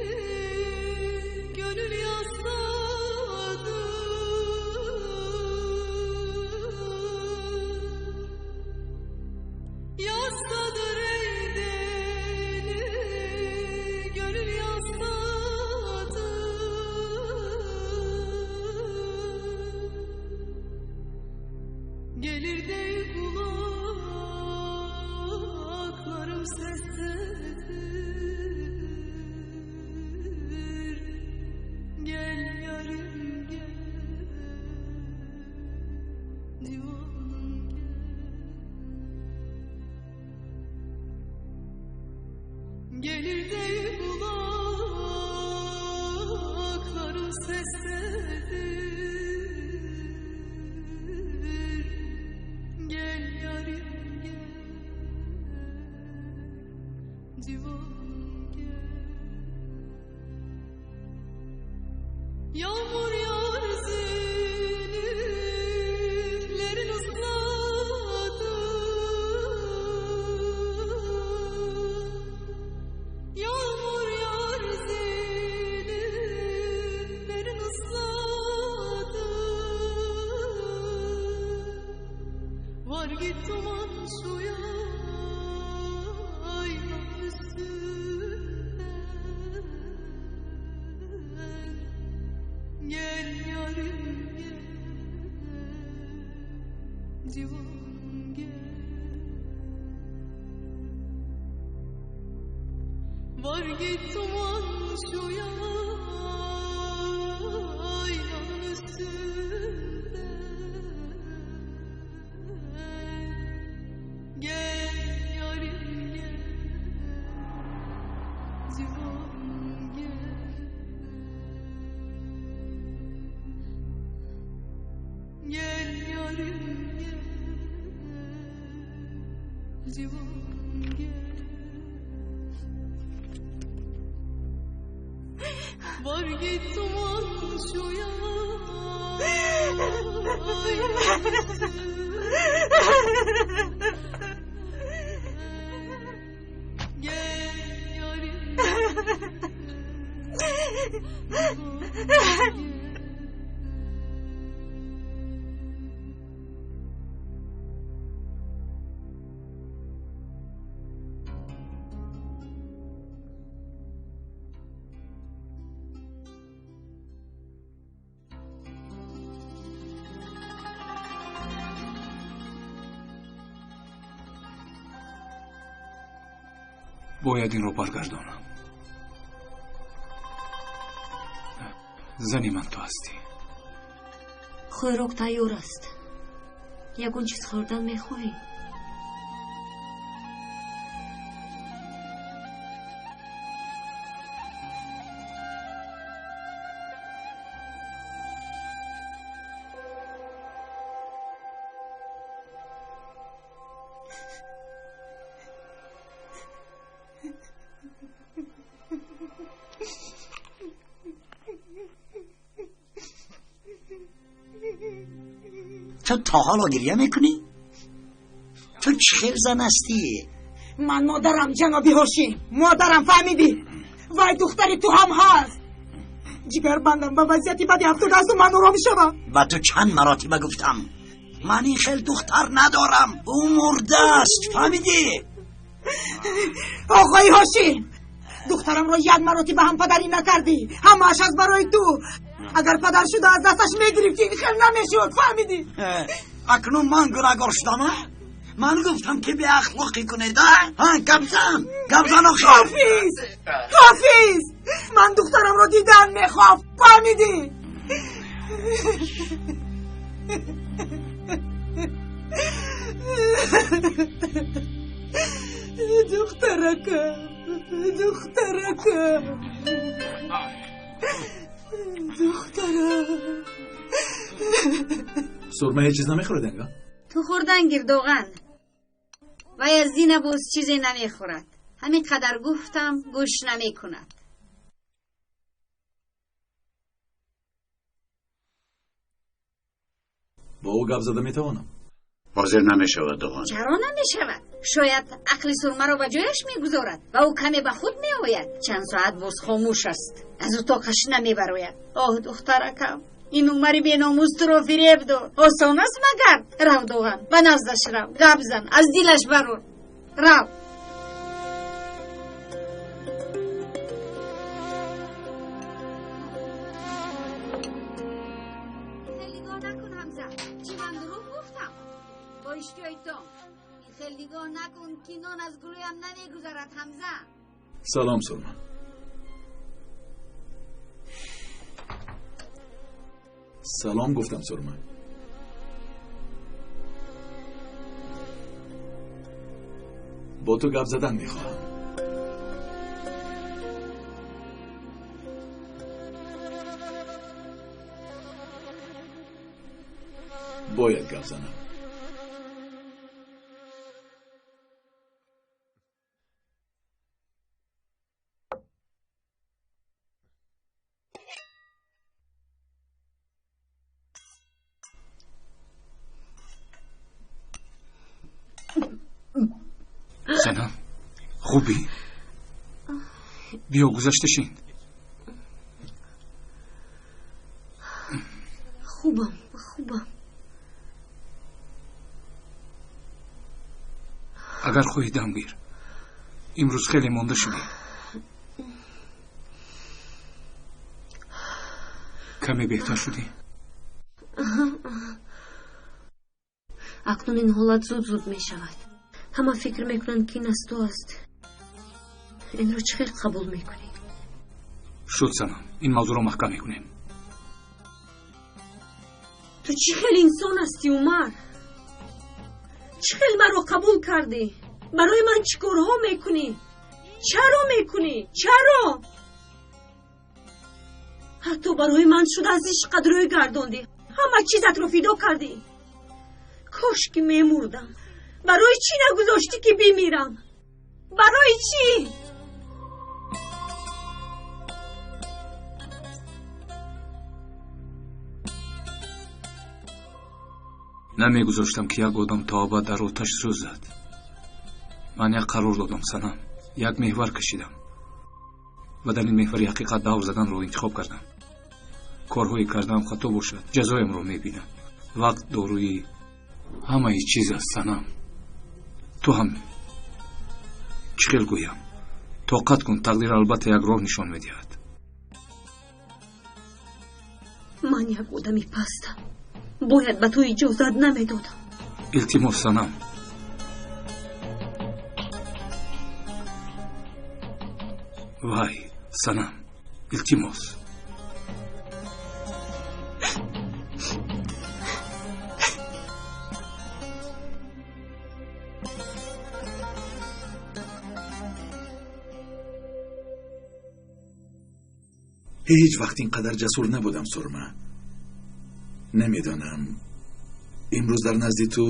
gönül yastadır. Yastadır ey deli, gönül yastadır. Gelir de kulaklarım seslidir. Gel yarim gel, divanım gel. Gelir de kulaklarım seslidir. Gel yarim gel, divanım gel. Yağmur yağar zülüflerin ısladı. Yağmur yağar zülüflerin ısladı. Var git duman şu yaylanın üstünden. Gel yarim gel, divanım gel. Var git duman şu yaylanın üstünden. Gel yarim gel, divanım gel. Gel yarim gel, divanım gel. Var git duman şu yaylanın üstünden. Gel yarim gel, divanım gel. Бояд инро баргардонам. Зани ман ту ҳастӣ. Хӯрок тайёр аст. Ягон чиз хӯрдан мехоҳӣ? Ту то ҳоло гирья мекунӣ? Ту чӣ хел зан ҳастӣ? Ман модарам, ҷаноби Ҳошим, модарам, фаҳмидӣ? Вай духтари ту ҳам ҳаст. Ҷигарбандам ба вазъияти бади афтодаасту ман ором шавам. Ба ту чанд маротиба гуфтам, ман ин хел духтар надорам, ӯ мурдааст, фаҳмидӣ? Оғои Ҳошим, духтарамро як маротиба ҳам падарӣ накардӣ, ҳамааш аз барои ту. Агар падар шуда аз дасташ мегирифтӣ, ин хел намешуд, фаҳмидӣ? Акнун ман гунаҳгор шудам, а? Ман гуфтам ки беахлоқӣ кунед, а? Ҳа, гапзан, гапзан охир. Кофист, кофист. Ман духтарамро дидан мехоҳам, фаҳмидӣ? Духтаракам, духтаракам, духтарам. Сурма ҳеҷ чиз намехӯрад анга? Ту хӯрдан гир, Доған. Вай аз зина боз чизе намехӯрад. Ҳамин қадар гуфтам, гӯш намекунад. Бо ӯ гап зада метавонам? Ҳозир намешавад, Доған. Чаро намешавад? Шояд ақли Сурмаро ба ҷояш мегузорад ва ӯ каме ба худ меояд. Чанд соат боз хомӯш аст, аз утоқаш намебарояд. Оҳ, духтаракам, ин Умари беномус туро фиреб дод. Осон аст магар? Рав, Доған, ба наздаш рав, гап зан, аз дилаш барор. Рав. Хел нигоҳ накун, Ҳамза. Чӣ ман дурӯғ гуфтам? Бо иштиёи том. Ин хел нигоҳ накун, ки нон аз гулӯям намегузарад, Ҳамза. Салом, Сурма. Салом гуфтам, Сурма. Бо ту гап задан мехоҳам. Бояд гап занам. Санам, хубӣ? Биё, гузашта шин. Хубам, хубам. Агар хоҳӣ дам гир. Имрӯз хеле монда шудӣ. Каме беҳтар шудӣ? Акнун ин ҳолат зуд зуд мешавад. Ҳама фикр мекунанд, ки ин аз ту аст. Инро чӣ хел қабул мекунӣ? Шуд, Санам, ин мавзӯъро маҳкам мекунем. Ту чӣ хел инсон ҳастӣ, Умар? Чӣ хел маро қабул кардӣ? Барои ман чӣ корҳо мекунӣ? Чаро мекунӣ? Чаро? Ҳатто барои ман шуда аз ишқат рӯй гардондӣ. Ҳама чизатро фидо кардӣ. Кош ки мемурдам. Барои чӣ нагузоштӣ, ки бимирам? Барои чӣ? Намегузоштам, ки як одам то абад дар оташ сӯзад. Ман як қарор додам, Санам, як меҳвар кашидам ва дар ин меҳвари ҳақиқат давр заданро интихоб кардам. Корҳое кардаам хато бошад, ҷазоямро мебинам. Вақт доруи ҳамаи чиз аст, Санам. Ту ҳам, чӣ хел гӯям, тоқат кун, тақдир албатта як роҳ нишон медиҳад. Ман як одами пастам. Бояд ба ту иҷозат намедодам. Илтимос, Санам. Вай, Санам, илтимос. Ҳеҷ вақт ин қадар ҷасур набудам, Сурма. Намедонам, имрӯз дар назди ту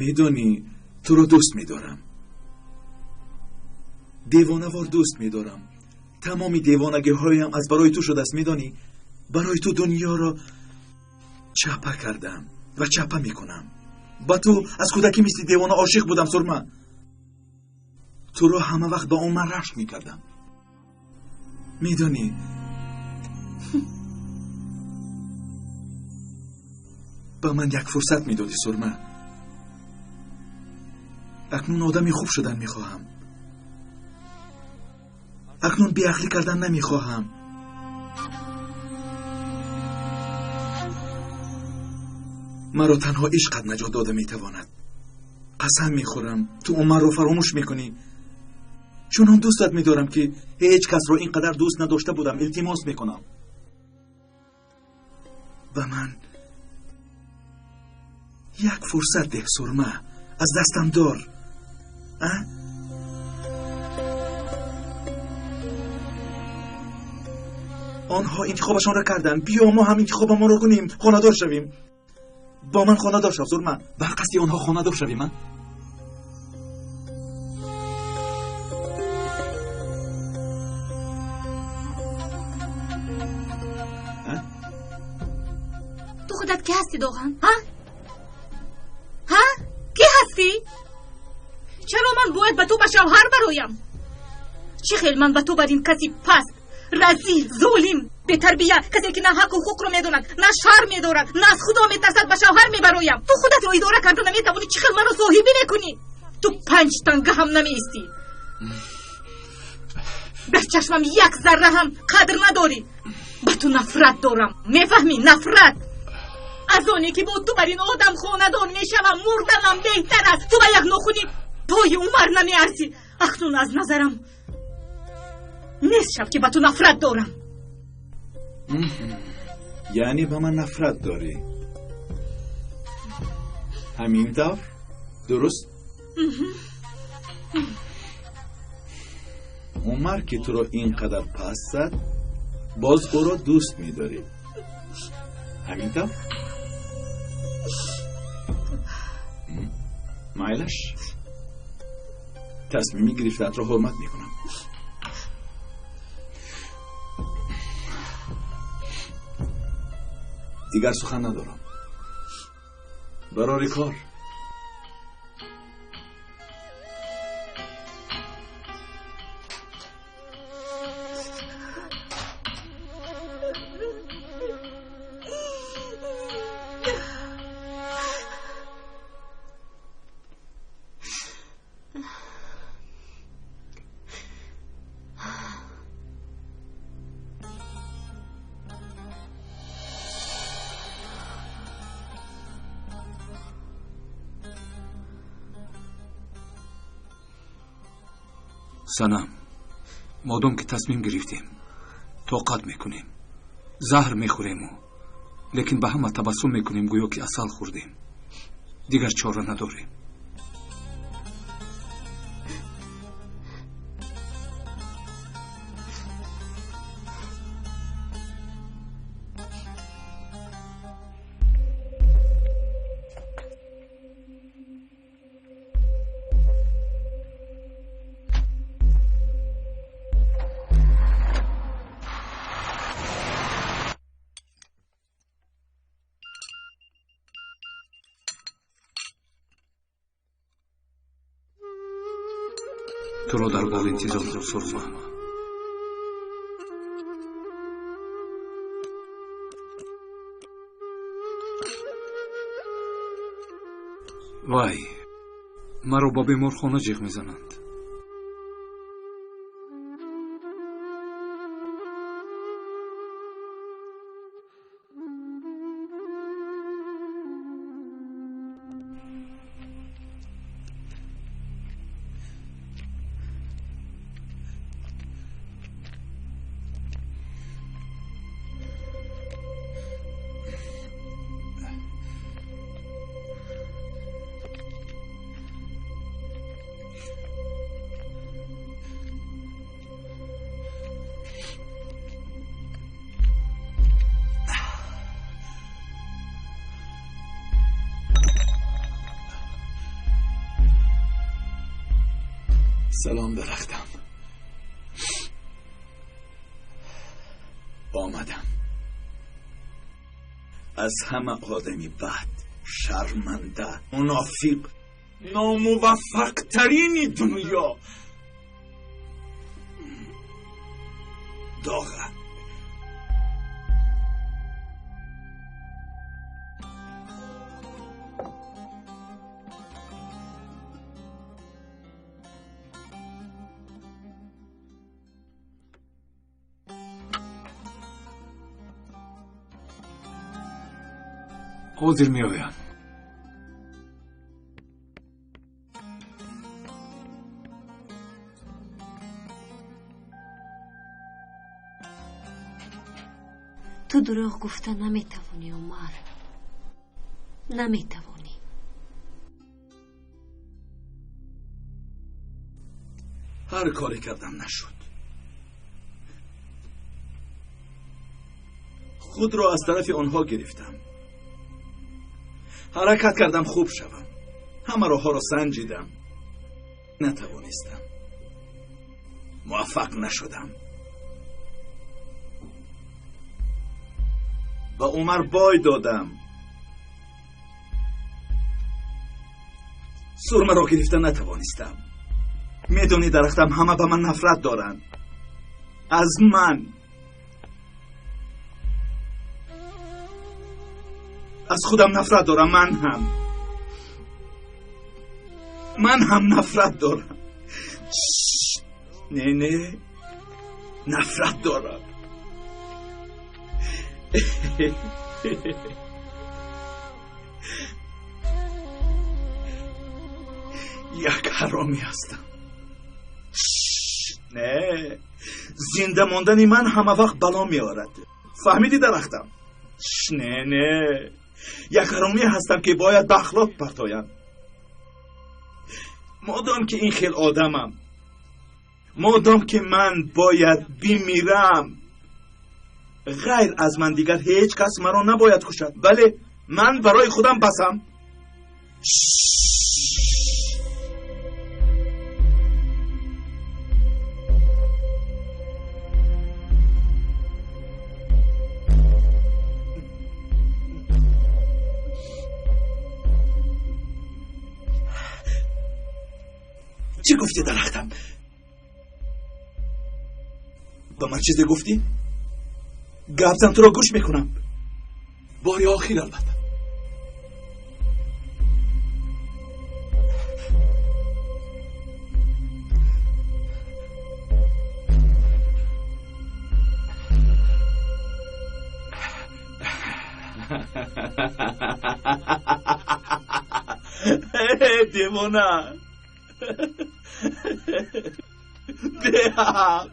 медонӣ, туро дӯст медорам, девонавор дӯст медорам. Тамоми девонагиҳоям аз барои ту шудааст, медонӣ? Барои ту дунёро чапа кардам ва чапа мекунам. Ба ту аз кӯдакӣ мисли девона ошиқ будам, Сурма. Туро ҳама вақт ба Умар рашк мекардам. Медонӣ, ба ман як фурсат медодӣ, Сурма. Акнун одами хуб шудан мехоҳам. Акнун беақлӣ кардан намехоҳам. Маро танҳо ишқат наҷот дода метавонад. Қасам мехӯрам, ту Умарро фаромӯш мекунӣ. Чунон дӯстат медорам, ки ҳеҷ касро ин қадар дӯст надошта будам. Илтимос мекунам, ба ман як фурсат деҳ, Сурма. Аз дастам дор. А? Онҳо интихобашонро карданд. Биё мо ҳам интихобамонро кунем, хонадор шавем. Бо ман хонадор шав, Сурма. Ба қасди онҳо хонадор шавем, а? Ту худат ки ҳастӣ, Доған? Ҳа? Ҳа? Ки ҳастӣ? Чаро ман бояд ба ту ба шавҳар бароям? Чӣ хел ман ба ту бар ин каси паст, разил, золим, бетарбия, касе ки на ҳаққу ҳуқуқро медонад, на шарм медорад, на аз Худо метарсад, ба шавҳар мебароям? Ту худатро идора карда наметавонӣ, чӣ хел маро соҳибӣ мекунӣ? Ту 5 танга ҳам намеистӣ. Дар чашмам як зарра ҳам қадр надорӣ. Ба ту нафрат дорам, мефаҳмӣ? Нафрат. Аз оне ки бо ту бар ин одам хонадон мешавам, мурданам беҳтар аст. Ту ба як нохуни пои Умар намеарзӣ. Акнун аз назарам нест шав, ки ба ту нафрат дорам. Яъне ба ман нафрат дорӣ? Ҳамин тавр? Дуруст? Умар ки туро ин қадар паст зад, боз ӯро дӯст медорӣ. Ҳамин тавр? Майлаш, тасмими гирифтаатро ҳурмат мекунам. Дигар сухан надорам. Барори кор. Санам, модом ки тасмим гирифтем, тоқат мекунем, заҳр мехӯрему, лекин ба ҳама табассум мекунем, гӯё ки асал хӯрдем. Дигар чора надорем. Туро дар боғ интизор, Сурма. Вай, маро ба беморхона ҷиғ мезананд. Салом, дарахтам. Омадам. Аз ҳама одами бад, шарманда, мунофиқ, номуваффақтарини дунё Доға. Ҳозир меоям. Ту дурӯғ гуфта наметавонӣ, Умар, наметавонӣ. Ҳар коре кардам нашуд. Худро аз тарафи онҳо гирифтам. Ҳаракат кардам хуб шавам. Ҳама роҳҳоро санҷидам. Натавонистам. Муваффақ нашудам. Ба Умар бой додам. Сурмаро гирифта натавонистам. Медонӣ, дарахтам, ҳама ба ман нафрат доранд. Аз ман. Аз худам нафрат дорам, ман ҳам. Ман ҳам нафрат дорам. Не, не. Нафрат дорам. Як ҳаромӣ ҳастам. Не, зинда мондани ман ҳама вақт бало меорад. Фаҳмидӣ, дарахтам? Не, не. Як ҳаромӣ ҳастам, ки бояд ба ахлоқ партоям. Модом ки ин хел одамам, модом ки ман бояд бимирам, ғайр аз ман дигар ҳеҷ кас маро набояд кушад. Бале, ман барои худам басам. Чӣ гуфтӣ, дарахтам? Ба ман чизе гуфтӣ? Гапзан, туро гӯш мекунам. Бори охир, албатта. Девона, беҳақ,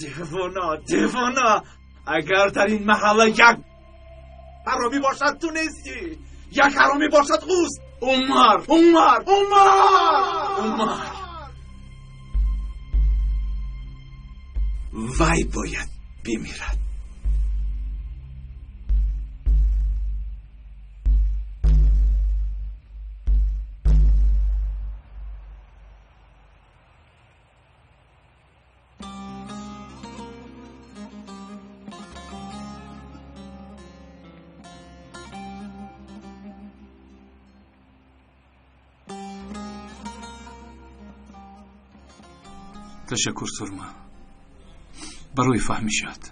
девона, девона. Агар дар ин маҳалла як ҳаромӣ бошад, ту нестӣ. Як ҳаромӣ бошад, ӯст. Умар, Умар, Умар, Умар. Вай бояд бимирад. Ташаккур, Сурма, барои фаҳмишат.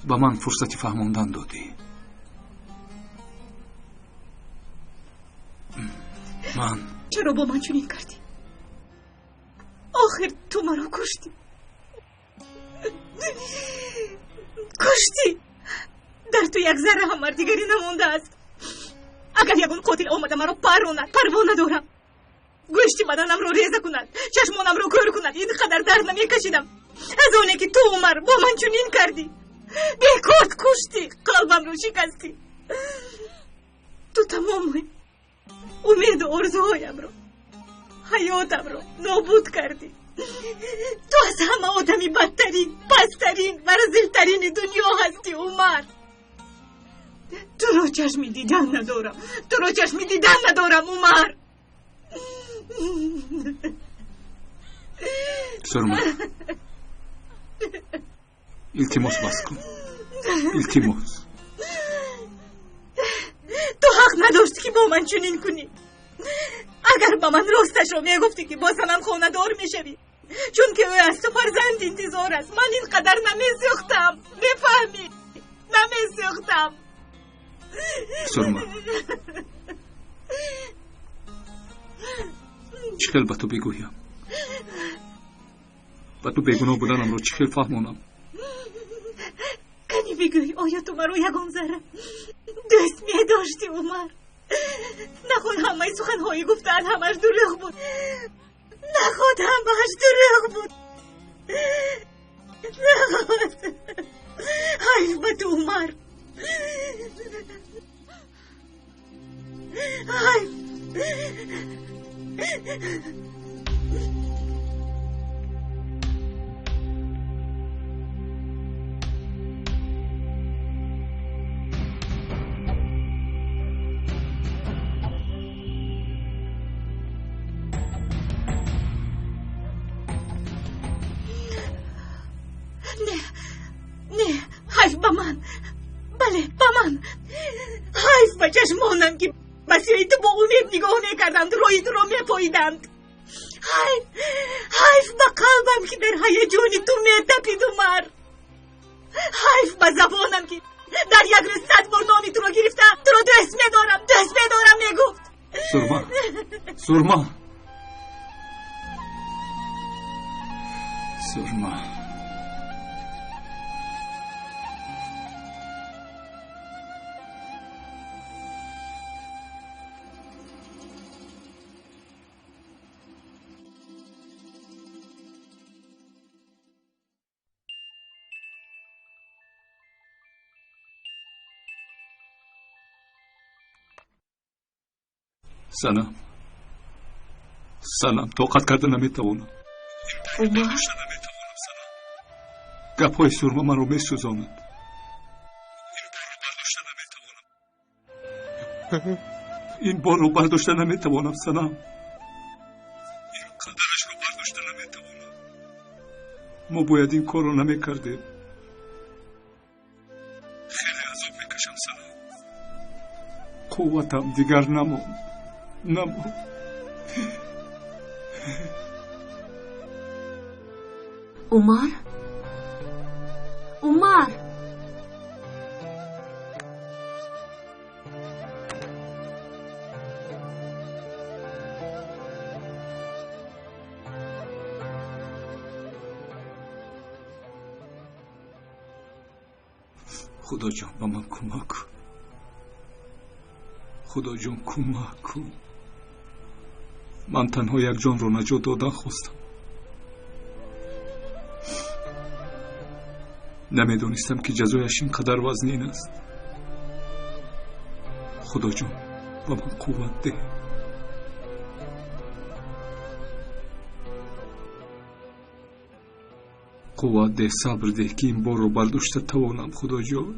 Ба ман фурсати фаҳмондан додӣ. Ман Чаро бо ман чунин кардӣ? Охир ту маро куштӣ, куштӣ. Дар ту як зарра ҳам мардигарӣ намондааст. Агар ягон қотил омада маро паронад, парво надорам. Гӯшти баданамро реза кунад, чашмонамро кӯр кунад, ин қадар дард намекашидам. Аз оне ки ту, Умар, бо ман чунин кардӣ, бекорд куштӣ, қалбамро шикастӣ. Ту тамоми умеду орзуҳоямро, ҳаётамро нобуд кардӣ. Ту аз ҳама одами бадтарин, пасттарин ва разилтарини дунё ҳастӣ, Умар. Туро чашми дидан надорам, туро чашми дидан надорам, Умар. Сурма, Илтимос, бас кун, илтимос. Ту ҳақ надоштӣ, ки бо ман чунин кунӣ. Агар ба ман росташро мегуфтӣ, ки бо занам хонадор мешавӣ, чунки ӯ аз ту фарзанд интизор аст, ман ин қадар намесӯхтам. Мефаҳмӣ, намесӯхтам. Сурма, чӣ хел ба ту бигӯям? Ба ту бегуноҳ буданамро чӣ хел фаҳмонам? Кани бигӯй, оё ту маро ягон зарра дӯст медоштӣ, Умар? Наход ҳамаи суханҳои гуфтаат ҳамаш дурӯғ буд? Наход ҳамааш дурӯғ буд? Наход? Ҳайф ба ту, Умар, ҳайф. Не, не, ҳайф ба ман, бале, ба ман. Ҳайф ба чашмонам, ки ба сӯи ту бо умед нигоҳ мекарданд, роҳи туро мепоиданд. Ҳайф, ҳайф ба қалбам, ки дар ҳаяҷони ту метапид, Умар. Ҳайф ба забонам, ки дар як рӯз 100 бор номи туро гирифта, туро дӯст медорам, дӯст медорам мегуфт. Сурма, Сурма, Сурма. Санам, Санам, тоқат карда наметавонам. Умар. Гапҳои Сурма маро месӯзонад. Ин борро бардошта наметавонам, Санам. Ин қадарашро бардошта наметавонам. Мо бояд ин корро намекардем. Хеле азоб мекашам, Санам. Қувватам дигар намонд, намонд. Умар, Умар. Худоҷон, ба ман кӯмак кун. Худоҷон, кӯмак кун. Ман танҳо як ҷонро наҷот додан хостам. Намедонистам, ки ҷазояш ин қадар вазнин аст. Худоҷон, ба ман қувват деҳ. Қувват деҳ, сабр деҳ, ки ин борро бардошта тавонам, Худоҷон.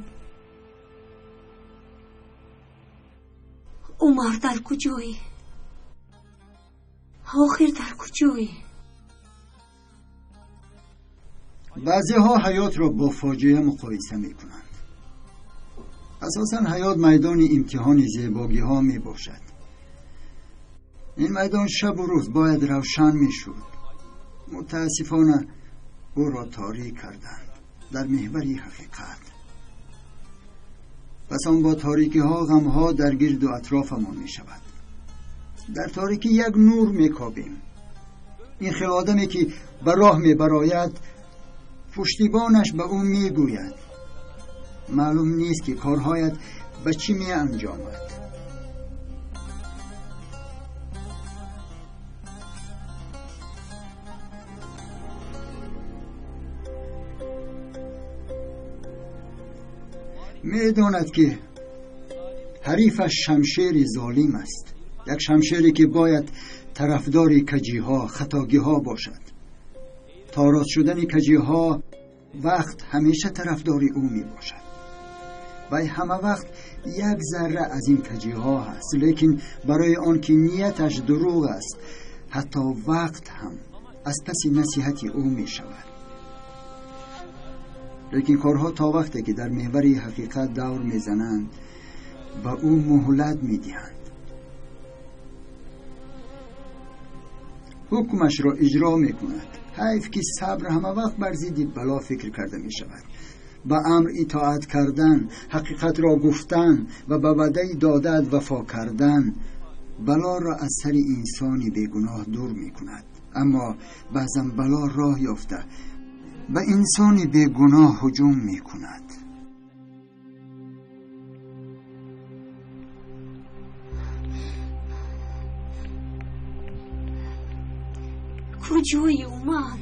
Умар, дар куҷоӣ? Охир дар куҷоӣ? Баъзеҳо ҳаётро бо фоҷиа муқоиса мекунанд. Асосан ҳаёт майдони имтиҳони зебогиҳо мебошад. Ин майдон шабу рӯз бояд равшан мешуд. Мутаассифона, ӯро торик карданд дар меҳвари ҳақиқат. Пас он бо торикиҳо, ғамҳо дар гирду атрофамон мешавад. Дар торикӣ як нур мекобем. Ин хел одаме, ки ба роҳ мебарояд, пуштибонаш ба ӯ мегӯяд: маълум нест, ки корҳоят ба чӣ меанҷомад. Медонад, ки ҳарифаш шамшери золим аст, як шамшере, ки бояд тарафдори каҷиҳо, хатогиҳо бошад. То рост шудани каҷиҳо вақт ҳамеша тарафдори ӯ мебошад. Вай ҳама вақт як зарра аз ин каҷиҳо ҳаст, лекин барои он ки нияташ дурӯғ аст, ҳатто вақт ҳам аз паси насиҳати ӯ мешавад. Лекин корҳо то вақте ки дар меҳвари ҳақиқат давр мезананд, ба ӯ муҳлат медиҳанд. Ҳукмашро иҷро мекунад. Ҳайф ки сабр ҳама вақт бар зидди бало фикр карда мешавад. Ба амр итоат кардан, ҳақиқатро гуфтан ва ба ваъдаи додаат вафо кардан балоро аз сари инсони бегуноҳ дур мекунад. Аммо баъзан бало роҳ ёфта ба инсони бегуноҳ ҳуҷум мекунад. Куҷои Умар?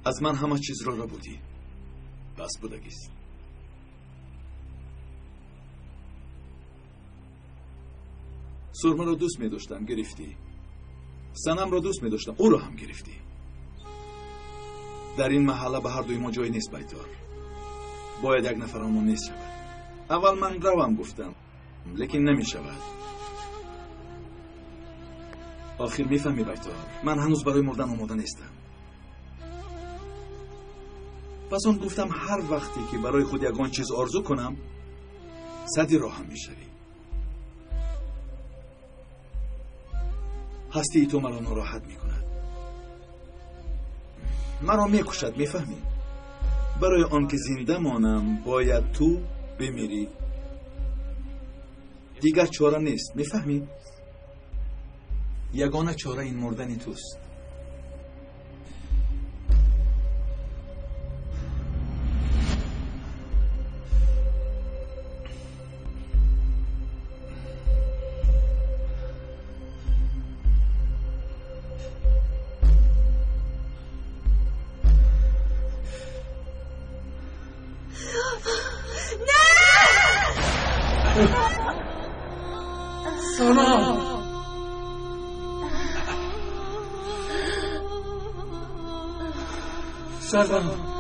Аз ман ҳама чизро рабудӣ. Бас будагист. Сурмаро дӯст медоштам, гирифтӣ. Санамро дӯст медоштам, ӯро ҳам гирифтӣ. Дар ин маҳалла ба ҳар дуи мо ҷой нест, Байтор. Бояд як нафарамон нест шавад. Аввал ман равам гуфтам, лекин намешавад. Охир мефаҳмӣ, Байтор, ман ҳанӯз барои мурдан омода нестам. Пас он гуфтам, ҳар вақте ки барои худ ягон чиз орзу кунам, сади роҳам мешавӣ. Ҳастии ту маро нороҳат мекунад, маро мекушад, мефаҳмӣ? Барои он ки зинда монам, бояд ту бимирӣ. Дигар чора нест, мефаҳмӣ? Ягона чора ин мурдани туст. Санам! Санам!